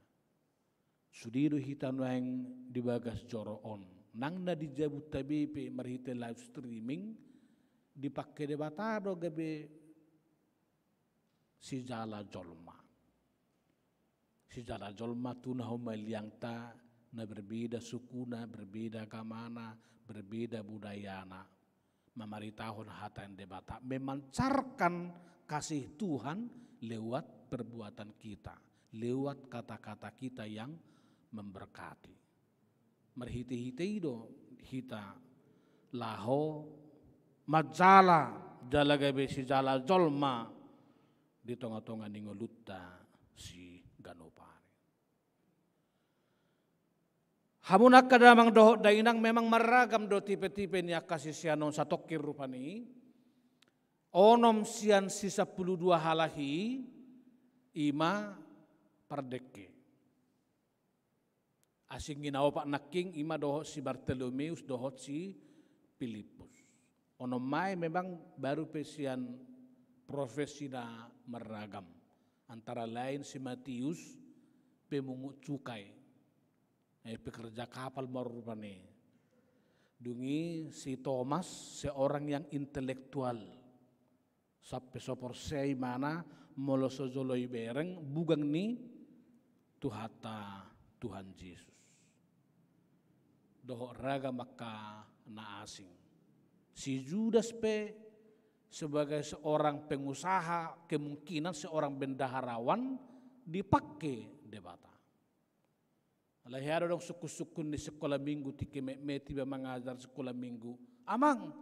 Sude do hita nuaeng di bagas joro on. Nang na di jabunta be pe marhite live streaming, dipangke Debata do gabe sijala jolma. Sijala jolma tu na humaliangta, na berbeda sukuna, berbeda agamana, berbeda budayana. Mamaritahon hata ni Debata, memancarkan kasih Tuhan lewat perbuatan kita, lewat kata-kata kita yang memberkati. Marhite-hite i do hita laho manjala, jala gabe sijala jolma di tonga-tonga ni ngolunta siganup ari. Hamu na angka damang dohot dainang, memang marragam do tipe-tipe ni angka sisean on satongkin rupani. Onom sian si sampulu dua halak i, i ma pardengke. Asing i na opat nangkin, i ma dohot si Bartolomeus dohot si Pilippus. Onom ma i memang baru pe sian profesi na marragam. Antara lain si Matius, pemungut cukai. Eh, pekerja kapal ma rupani. Dung i si Tomas, seorang yang intelektual. Sampe so porsea ibana molo so jolo ibereng bugang ni Tuhanta Tuhan Jesus. Dohot ragam angka na asing. Si Judas pe sebagai seorang pengusaha, kemungkinan seorang bendaharawan, dipangke Debata. Alai hea do adong sungkun-sungkun ni sikola minggu, tingki metmet iba mangajar sikola minggu. Amang,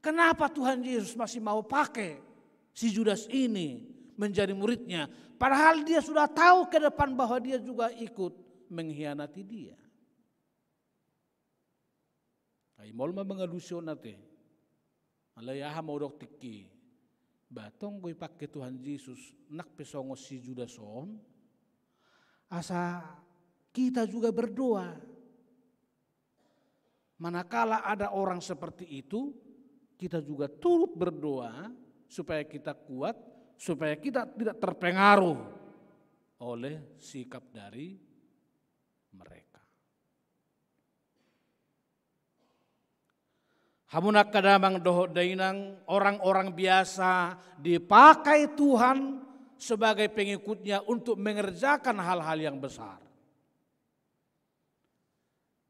kenapa Tuhan Yesus masih mau pakai si Judas ini menjadi muridnya? Padahal dia sudah tahu ke depan bahwa dia juga ikut mengkhianati dia. Ai maol ma mangalusi on ate. Alai aha ma hudok tingki? Ba tong do ipangke Tuhan Jesus nang pe songon si Judas on, asa kita juga berdoa. Manakala ada orang seperti itu, kita juga turut berdoa supaya kita kuat, supaya kita tidak terpengaruh oleh sikap dari mereka. Hamu na angka damang dohot dainang, orang-orang biasa dipakai Tuhan sebagai pengikutnya untuk mengerjakan hal-hal yang besar.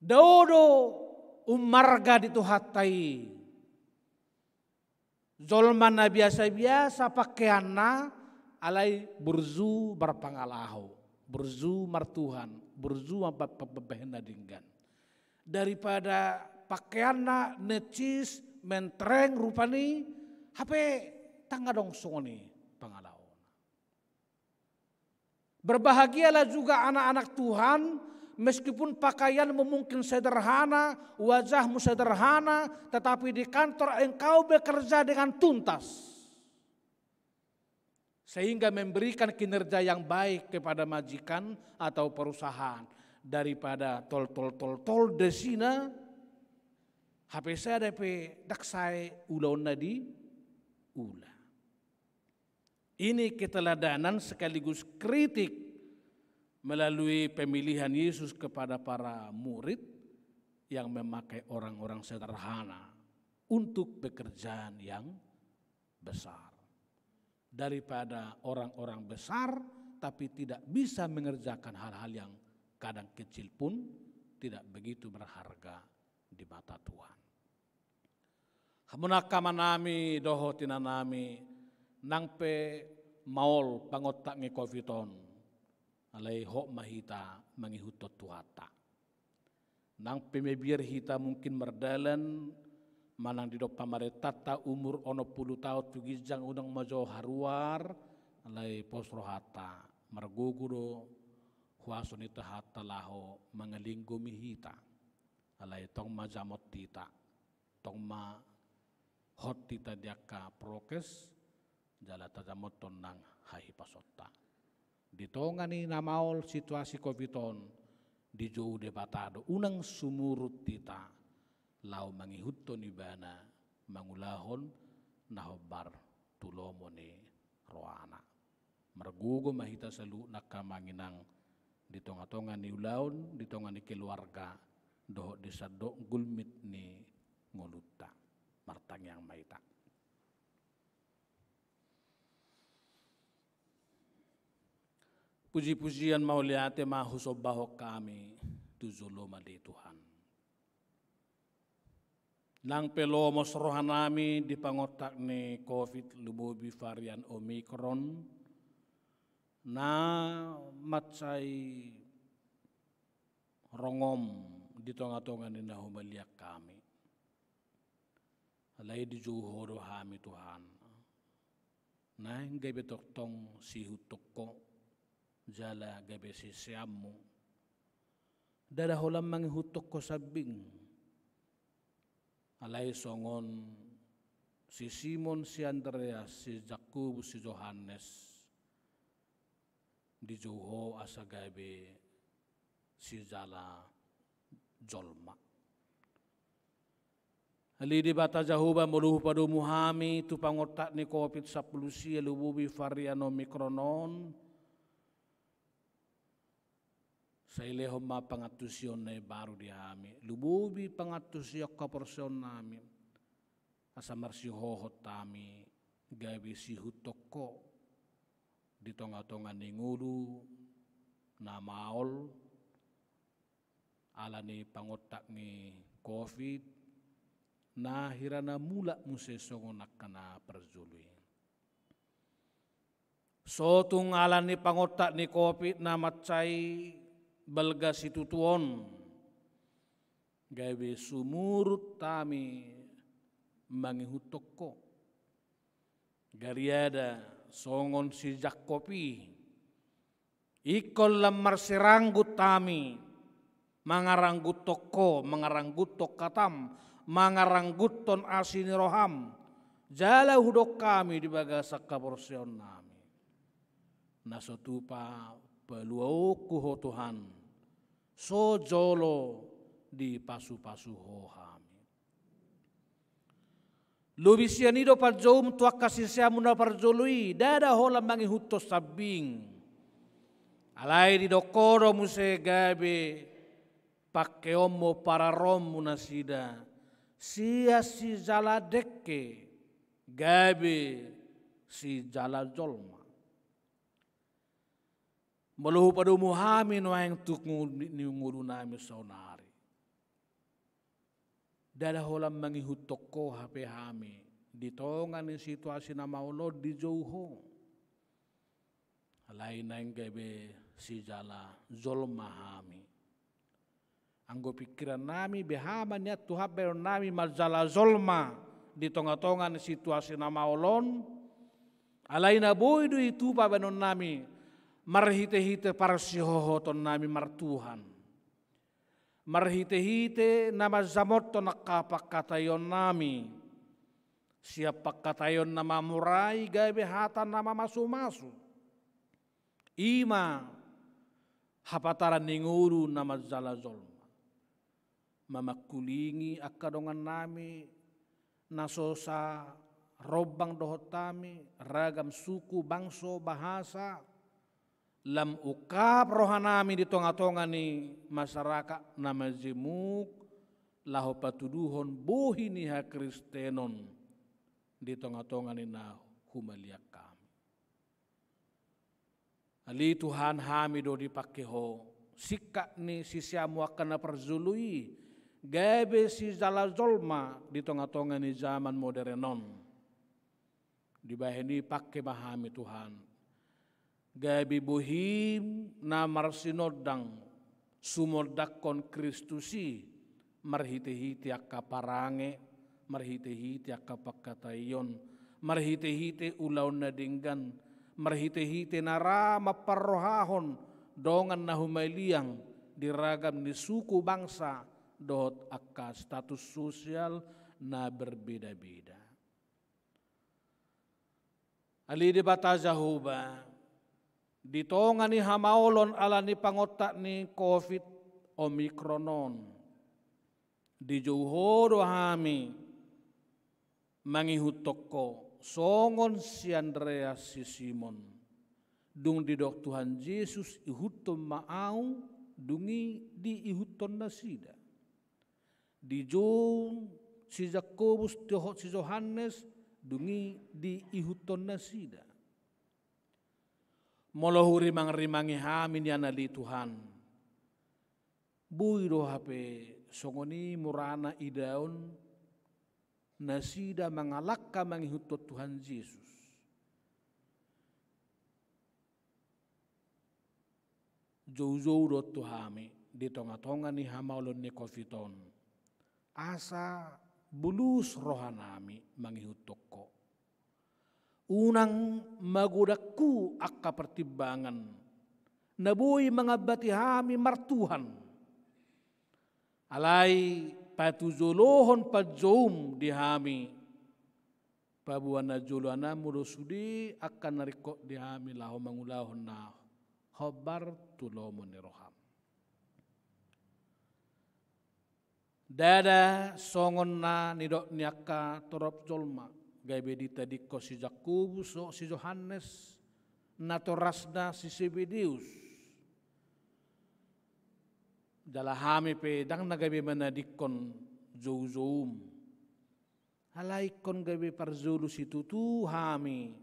Dao do ummarga di Tuhanta i. Jolma na biasa-biasa pakeanna, alai burju marpangalaho, burju martuhan, burju mampa-, mambahen na denggan. Daripada pakeanna necis, mentreng rupani, hape ndang adong songon i pangalahona. Berbahagialah juga anak-anak Tuhan, meskipun pakaianmu mungkin sederhana, wajahmu sederhana, tetapi di kantor engkau bekerja dengan tuntas. Sehingga memberikan kinerja yang baik kepada majikan atau perusahaan. Daripada tol, tol, tol, tol, di sina, hape sada pe ndang sae ulaonna diula. Ini keteladanan sekaligus kritik melalui pemilihan Yesus kepada para murid yang memakai orang-orang sederhana untuk pekerjaan yang besar. Daripada orang-orang besar, tapi tidak bisa mengerjakan hal-hal yang kadang kecil pun tidak begitu berharga di mata Tuhan. Hamu angka amanami dohot inanami, nang pe maol pangontak ni covid on, alai hot ma hita mangihuthon Tuhanta. Nang pe mabiar hita mungkin mardalan, manang didok pamarentanta umur onom pulu taon tu ginjang unang manjou haruar, alai pos rohanta, margogo do huaso ni Tuhanta laho mangalinggomi hita. Alai tong ma jamot hita, tong ma hot hita di angka prokes, jala tajamothon nang hahipasonta. Di tonga ni na maol situasi covid on, dijou Debata do unang sumurut hita laho mangihuthon Ibana mangulahon na hombar tu lomo ni rohana. Margogo ma hita saluhutna angka amang inang di tonga-tonga ni ulaon, di tonga ni keluarga, dohot di sandok gulmit ni ngolunta. Martangiang ma hita. Puji-pujian mauliate ma husombahon hami tu jolom ale Tuhan. Nang pe lomos rohanami di pangontak ni covid lumobi varian Omikron, na mansai rongom di tonga-tonga ni na humaliang hami. Alai dijou Ho do hami Tuhan. Naeng gabe tongtong siihuthon Ho, jala gabe siseanMu. Ndada holan mangihuthon Ho sambing. Alai songon si Simon, si Andreas, si Jakobus, si Johannes, dijou Ho asa gabe sijala jolma. Ale Debata Jahowa, molo hupadomu hami tu pangontak ni covid sampulu sia lumobi varian Omikron on, sai lehon ma pangantusion na imbaru di hami, lumobi pangantusion haporseaonnami, asa marsihohot hami gabe siihuthon Ho di tonga-tonga ni ngolu na maol, ala ni pangontak ni covid, na hira na mulak muse songon angka na parjolo i. So tung ala ni pangontak ni covid na mansai balga situtu on, gabe sumurut hami mangihuthon Ho. Gariada songon si Jakob i, ingkon lam marsiranggut hami, mangarangguthon Ho, mangarangguthon hataM, mangarangguthon asi ni rohaM, jala hudok hami di bagasan haporseaonnami. Na so tupa paluaonku Ho Tuhan, so jolo dipasupasu Ho hami. Lobi sian i do panjoum tu angka siseanMu na parjolo i, ndada holan mangihuthon sambing. Alai didok Ho do muse gabe pangkeonMu, pararoonMu nasida, sian sijala dengke gabe sijala jolma. Molo hupadomu hami nuaeng tu ngolu ni, ni ngolunami saonari, ndada holan mangihuthon Ho hape hami di tonga ni situasi na maol on dijou Ho. Alai naeng gabe sijala jolma hami. Anggo pingkirannami, beha ma nian Tuhan baenonnami manjala jolma di tonga-tonga ni situasi na maol on? Alai na boi do ditupa baenonnami, Marhite-hite parsihohotonnami martuhan, marhite-hite na manjamothon angka pangkataionnami sian pangkataion na mamurai gabe hata na mamasu-masu, i ma hapataran ni ngolu na manjala jolma, mamangkulingi angka dongannami na so sarombang dohot hami, ragam suku, bangso, bahasa, lam ungkap rohanami di tonga-tonga ni masyarakat na majemuk, laho patuduhon bohi ni hakristenon di tonga-tonga ni na humaliang hami. Ale Tuhan, hami do dipangke Ho, singkat ni siseanMu angka na parjolo i, gabe sijala jolma di tonga-tonga ni jaman moderen on. Dibahen i pangke ma hami Tuhan, gabe bohiM na marsinondang, sumondanghon Kristus i, marhite-hite angka parange, marhite-hite angka pangkataion, marhite-hite ulaon na denggan, marhite-hite na ra mamparrohahon dongan na humaliang di ragam ni suku, bangsa, dohot angka status sosial na berbeda-beda. Ale Debata Jahowa, di tonga ni hamaolon ala ni pangontak ni Covid Omikron on, dijou Ho do hami mangihuthon Ho, songon si Andreas si Simon. Dung didok Tuhan Jesus, "Ihuthon ma Ahu," dung i diihuthon nasida. Dijou si Jakobus dohot si Johannes, dung i diihuthon nasida. Molo hurimang-rimangi hami nian ale Tuhan, boi do hape songon i murana idaon nasida mangalangka mangihuthon Tuhan Jesus. Joujou do tu hami di tonga-tonga ni hamaolon ni Covid on, asa bulus rohanami mangihuthon Ho. Unang magodanghu angka partimbangan na boi mangambati hami martuhan. Alai patujolohon panjouM di hami, paboa na joloanonMu do sude angka na ringkot di hami laho mangulahon na hombar tu lomo ni rohaM. Ndada songon na nidok ni angka torop jolma, gabe ditadingkon si Jakobus dohot si Johannes, natorasna si Sebedeus. Jala hami pe ndang na gabe manadingkon joujouM. Alai ingkon gabe parjolo situtu hami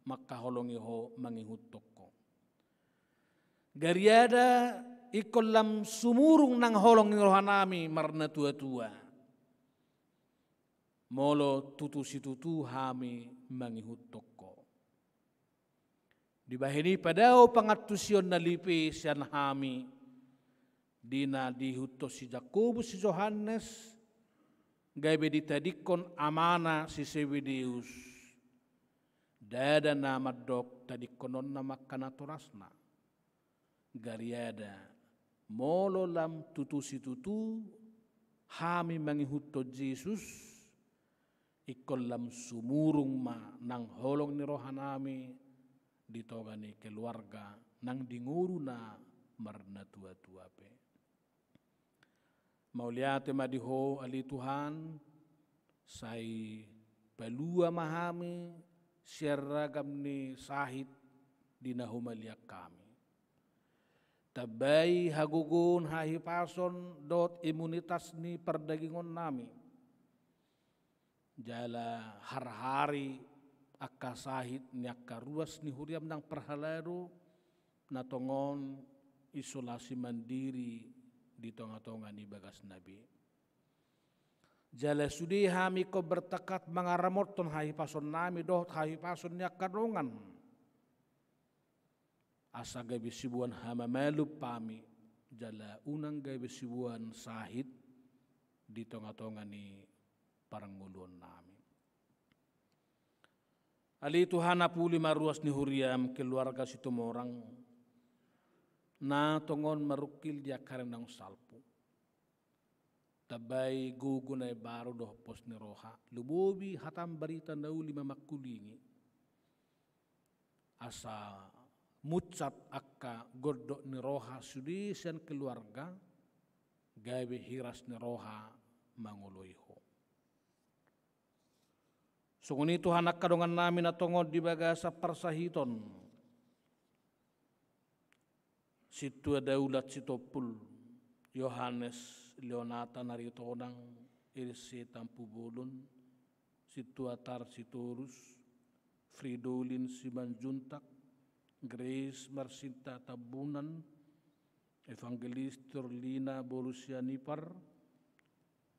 mangkaholongi Ho mangihuthon Ho. Gariada ingkon lam sumurung nang holong ni rohanami marnatua-tua, molo tutu situtu hami mangihuthon Ho. Dibahen i padao pangantusion na lipe sian hami, di na diihuthon si Jakobus si Johannes, gabe ditadingkon amana si Sebedeus. Ndada na mandok tadingkononna ma angka natorasna. Gariada, molo lam tutu situtu hami mangihuthon Jesus, ingkon lam sumurung ma nang holong ni rohanami di tonga ni keluarga nang di ngolu na marnatua-tua pe. Mauliate ma di Ho ale Tuhan, sai palua ma hami sian ragam ni sahit di na humaliang hami. Tambai hagogoon, hahipason dohot imunitas ni pardagingonnami. Jala harhari angka sahit ni angka ruas ni huriaM nang parhalado na tongon isolasi mandiri di tonga-tonga ni bagasna be. Jala sude hami ingkon bertekad mangaramothon hahipasonnami dohot hahipason ni angka dongan. Asa gabe siboan hamamalum hami, jala unang gabe siboan sahit di tonga-tonga ni parngoluonnami. Ale Tuhan, apuli ma ruas ni huriaM keluarga Situmorang, na tongon marungkil di angka ari naung salpu. Tambai gogo na imbaru dohot pos ni roha, lumobi hatam barita na uli mamangkulingi. Asa munsat angka gondok ni roha sude sian keluarga, gabe hiras ni roha mangoloi Ho. Songon i Tuhan angka dongannami na tongon di bagasan parsahiton. Sintua Daulat Sitompul, Yohanes Leonata Naritonang, Else Tampubolon, Sintua Tar Sitorus, Fridolin Simanjuntak, Grace Marsinta Tambunan, Evangelis Torlina Borusianipar,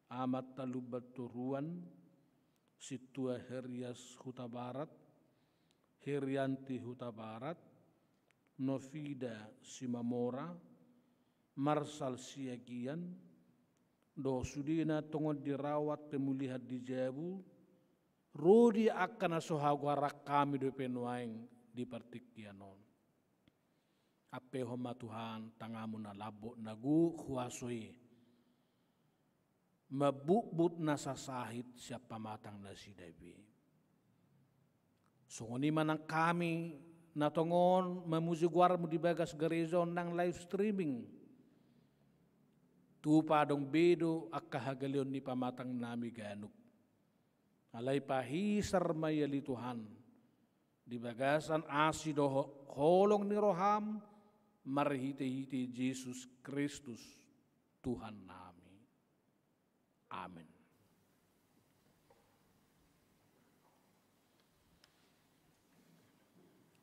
Amat Talumban Toruan, Sintua Herias Hutabarat, Herianti Hutabarat, Novida Simamora, Marsal Siagian, dohot sude na tongon dirawat pemulihan di jabu, ro di angka na so hagoaran hami dope nuaeng di partingkian on. Ampehon ma Tuhan tanganmu na lambok na gok huaso i, mambutbut nasa sahit sian pamatang nasida be. Songon i ma nang hami na tongon mamuji goarmu di bagas gareja on nang live streaming. Tupa adong be do angka hagaleon ni pamatangnami ganup. Alai pahisar ma i ale Tuhan, di bagasan asi dohot holong ni roham, marhitehite Jesus Kristus, Tuhannami. Amen.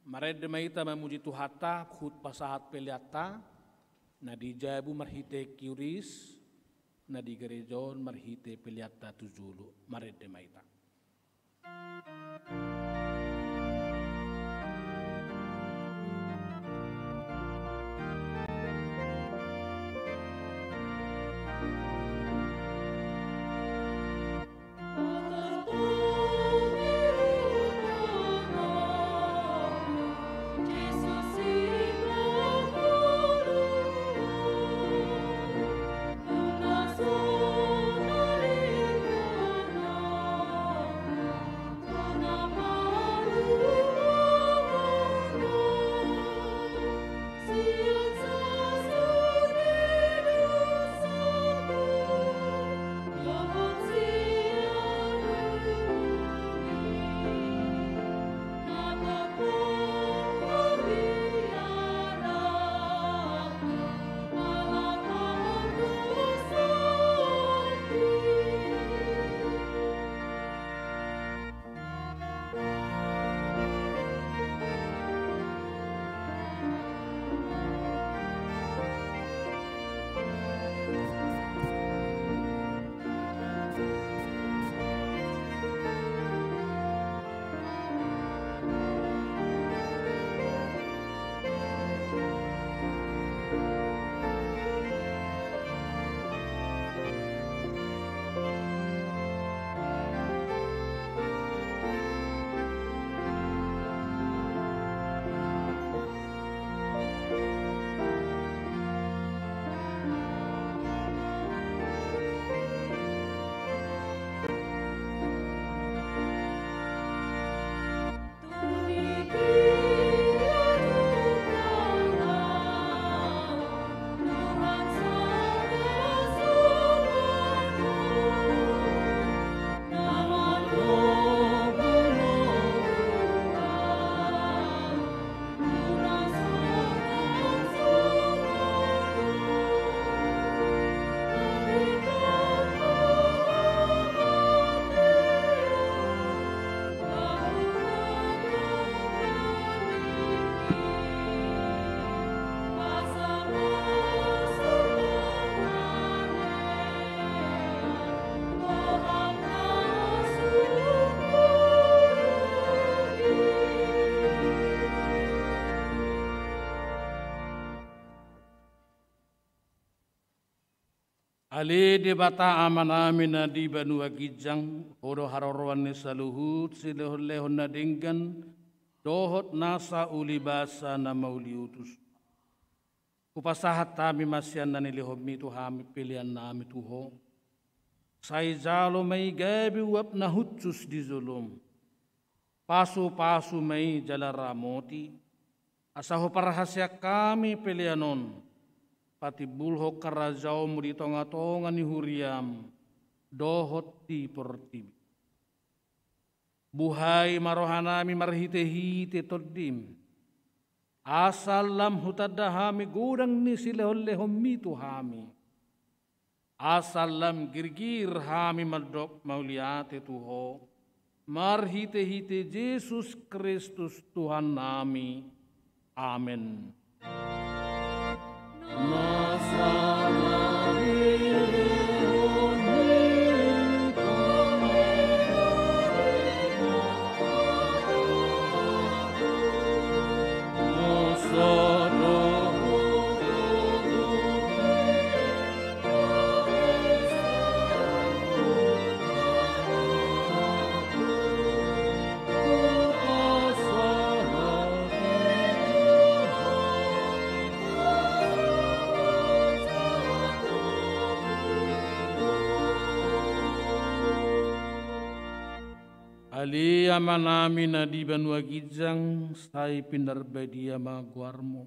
Marende ma hita mamuji Tuhanta, huhut pasahat peleanta, na di jabu marhite kiuriis, na di gareja on marhite peleanta tu jolo. Marende ma hita. Ale Debata Amanami na di banua ginjang, Ho do haroroan ni saluhut silehonlehon na denggan dohot nasa uli basa na mauliutus. Hupasahat hami ma sian na nilehonmi tu hami pelean nami tu Ho. Sai jalo ma i gabe uap na hushus di jolom. Pasupasu ma i jala ramoti, asa huparhaseang hami pelean on patimbulhon harajaonmu di tongatonga ni huriam dohot di portibi. Buhai ma rohanami marhitehite Tondim, asa lam hutanda hami godang ni silehonlehonmi tu hami. Asa lam girgir hami mandok mauliate tu Ho, marhitehite Jesus Kristus Tuhannami. Amen. Ale Amanami na di banua ginjang, sai pinarbadia ma goarmu.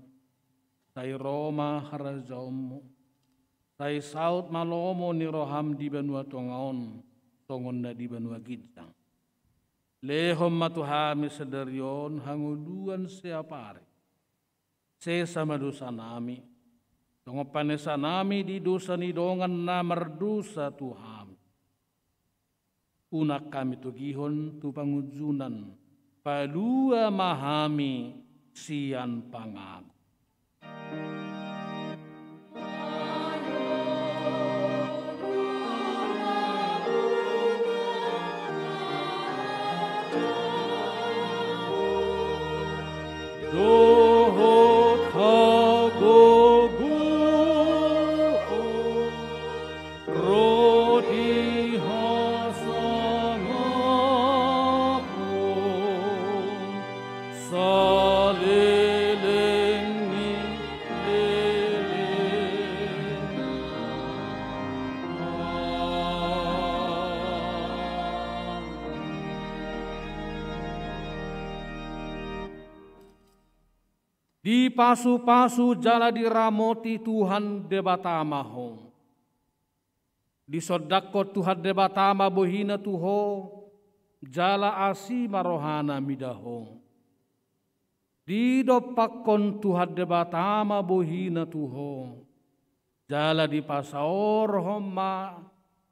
Sai ro ma harajaonmu. Sai saut ma lomo ni roham di banua tonga on, songon na di banua ginjang. Lehon ma tu hami sadari on hangoluan siapari. Sesa ma dosanami, songon panesanami di dosa ni dongan na mardosa tu hami. Unang hami togihon tu pangunjunan, palua ma hami sian pangago. Dohot hagogoon ro di hasangapon saleleng ni lelengna. Dipasupasu jala diramoti Tuhan Debata ma ho. Disondangkon Tuhan Debata ma bohina tu ho, jala asi ma rohana mida ho. Didompakkon Tuhan Debata ma bohina tu ho, jala dipasaorhon ma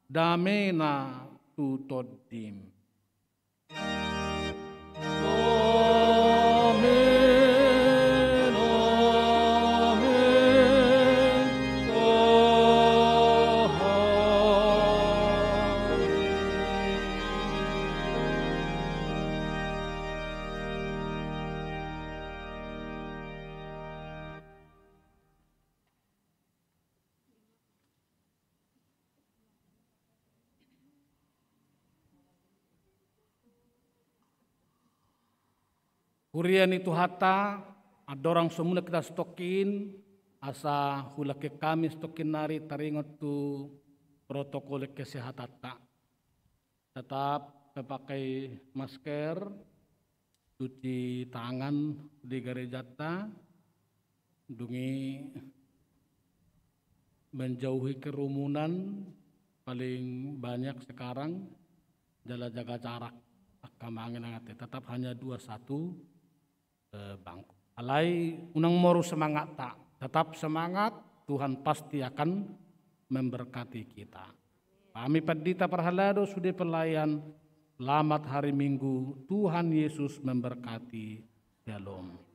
damena tu tondim. Amen, amen, amen. Huria ni Tuhanta, andorang so mulak hita satongkin, asa hulehon hami satongkin nari taringot tu protokol kesehatanta. Tetap memakai masker, cuci tangan di gerejanta, dung i menjauhi kerumunan, paling banyak sekarang jala jaga jarak, angka mangan nang ate, tetap hanya dua satu, eh, bangku. Alai unang moru semangatta, tetap semangat, Tuhan pasti akan memberkati kita. Hami pandita parhalado sude pelayan, selamat hari Minggu, Tuhan Yesus memberkati. Shalom.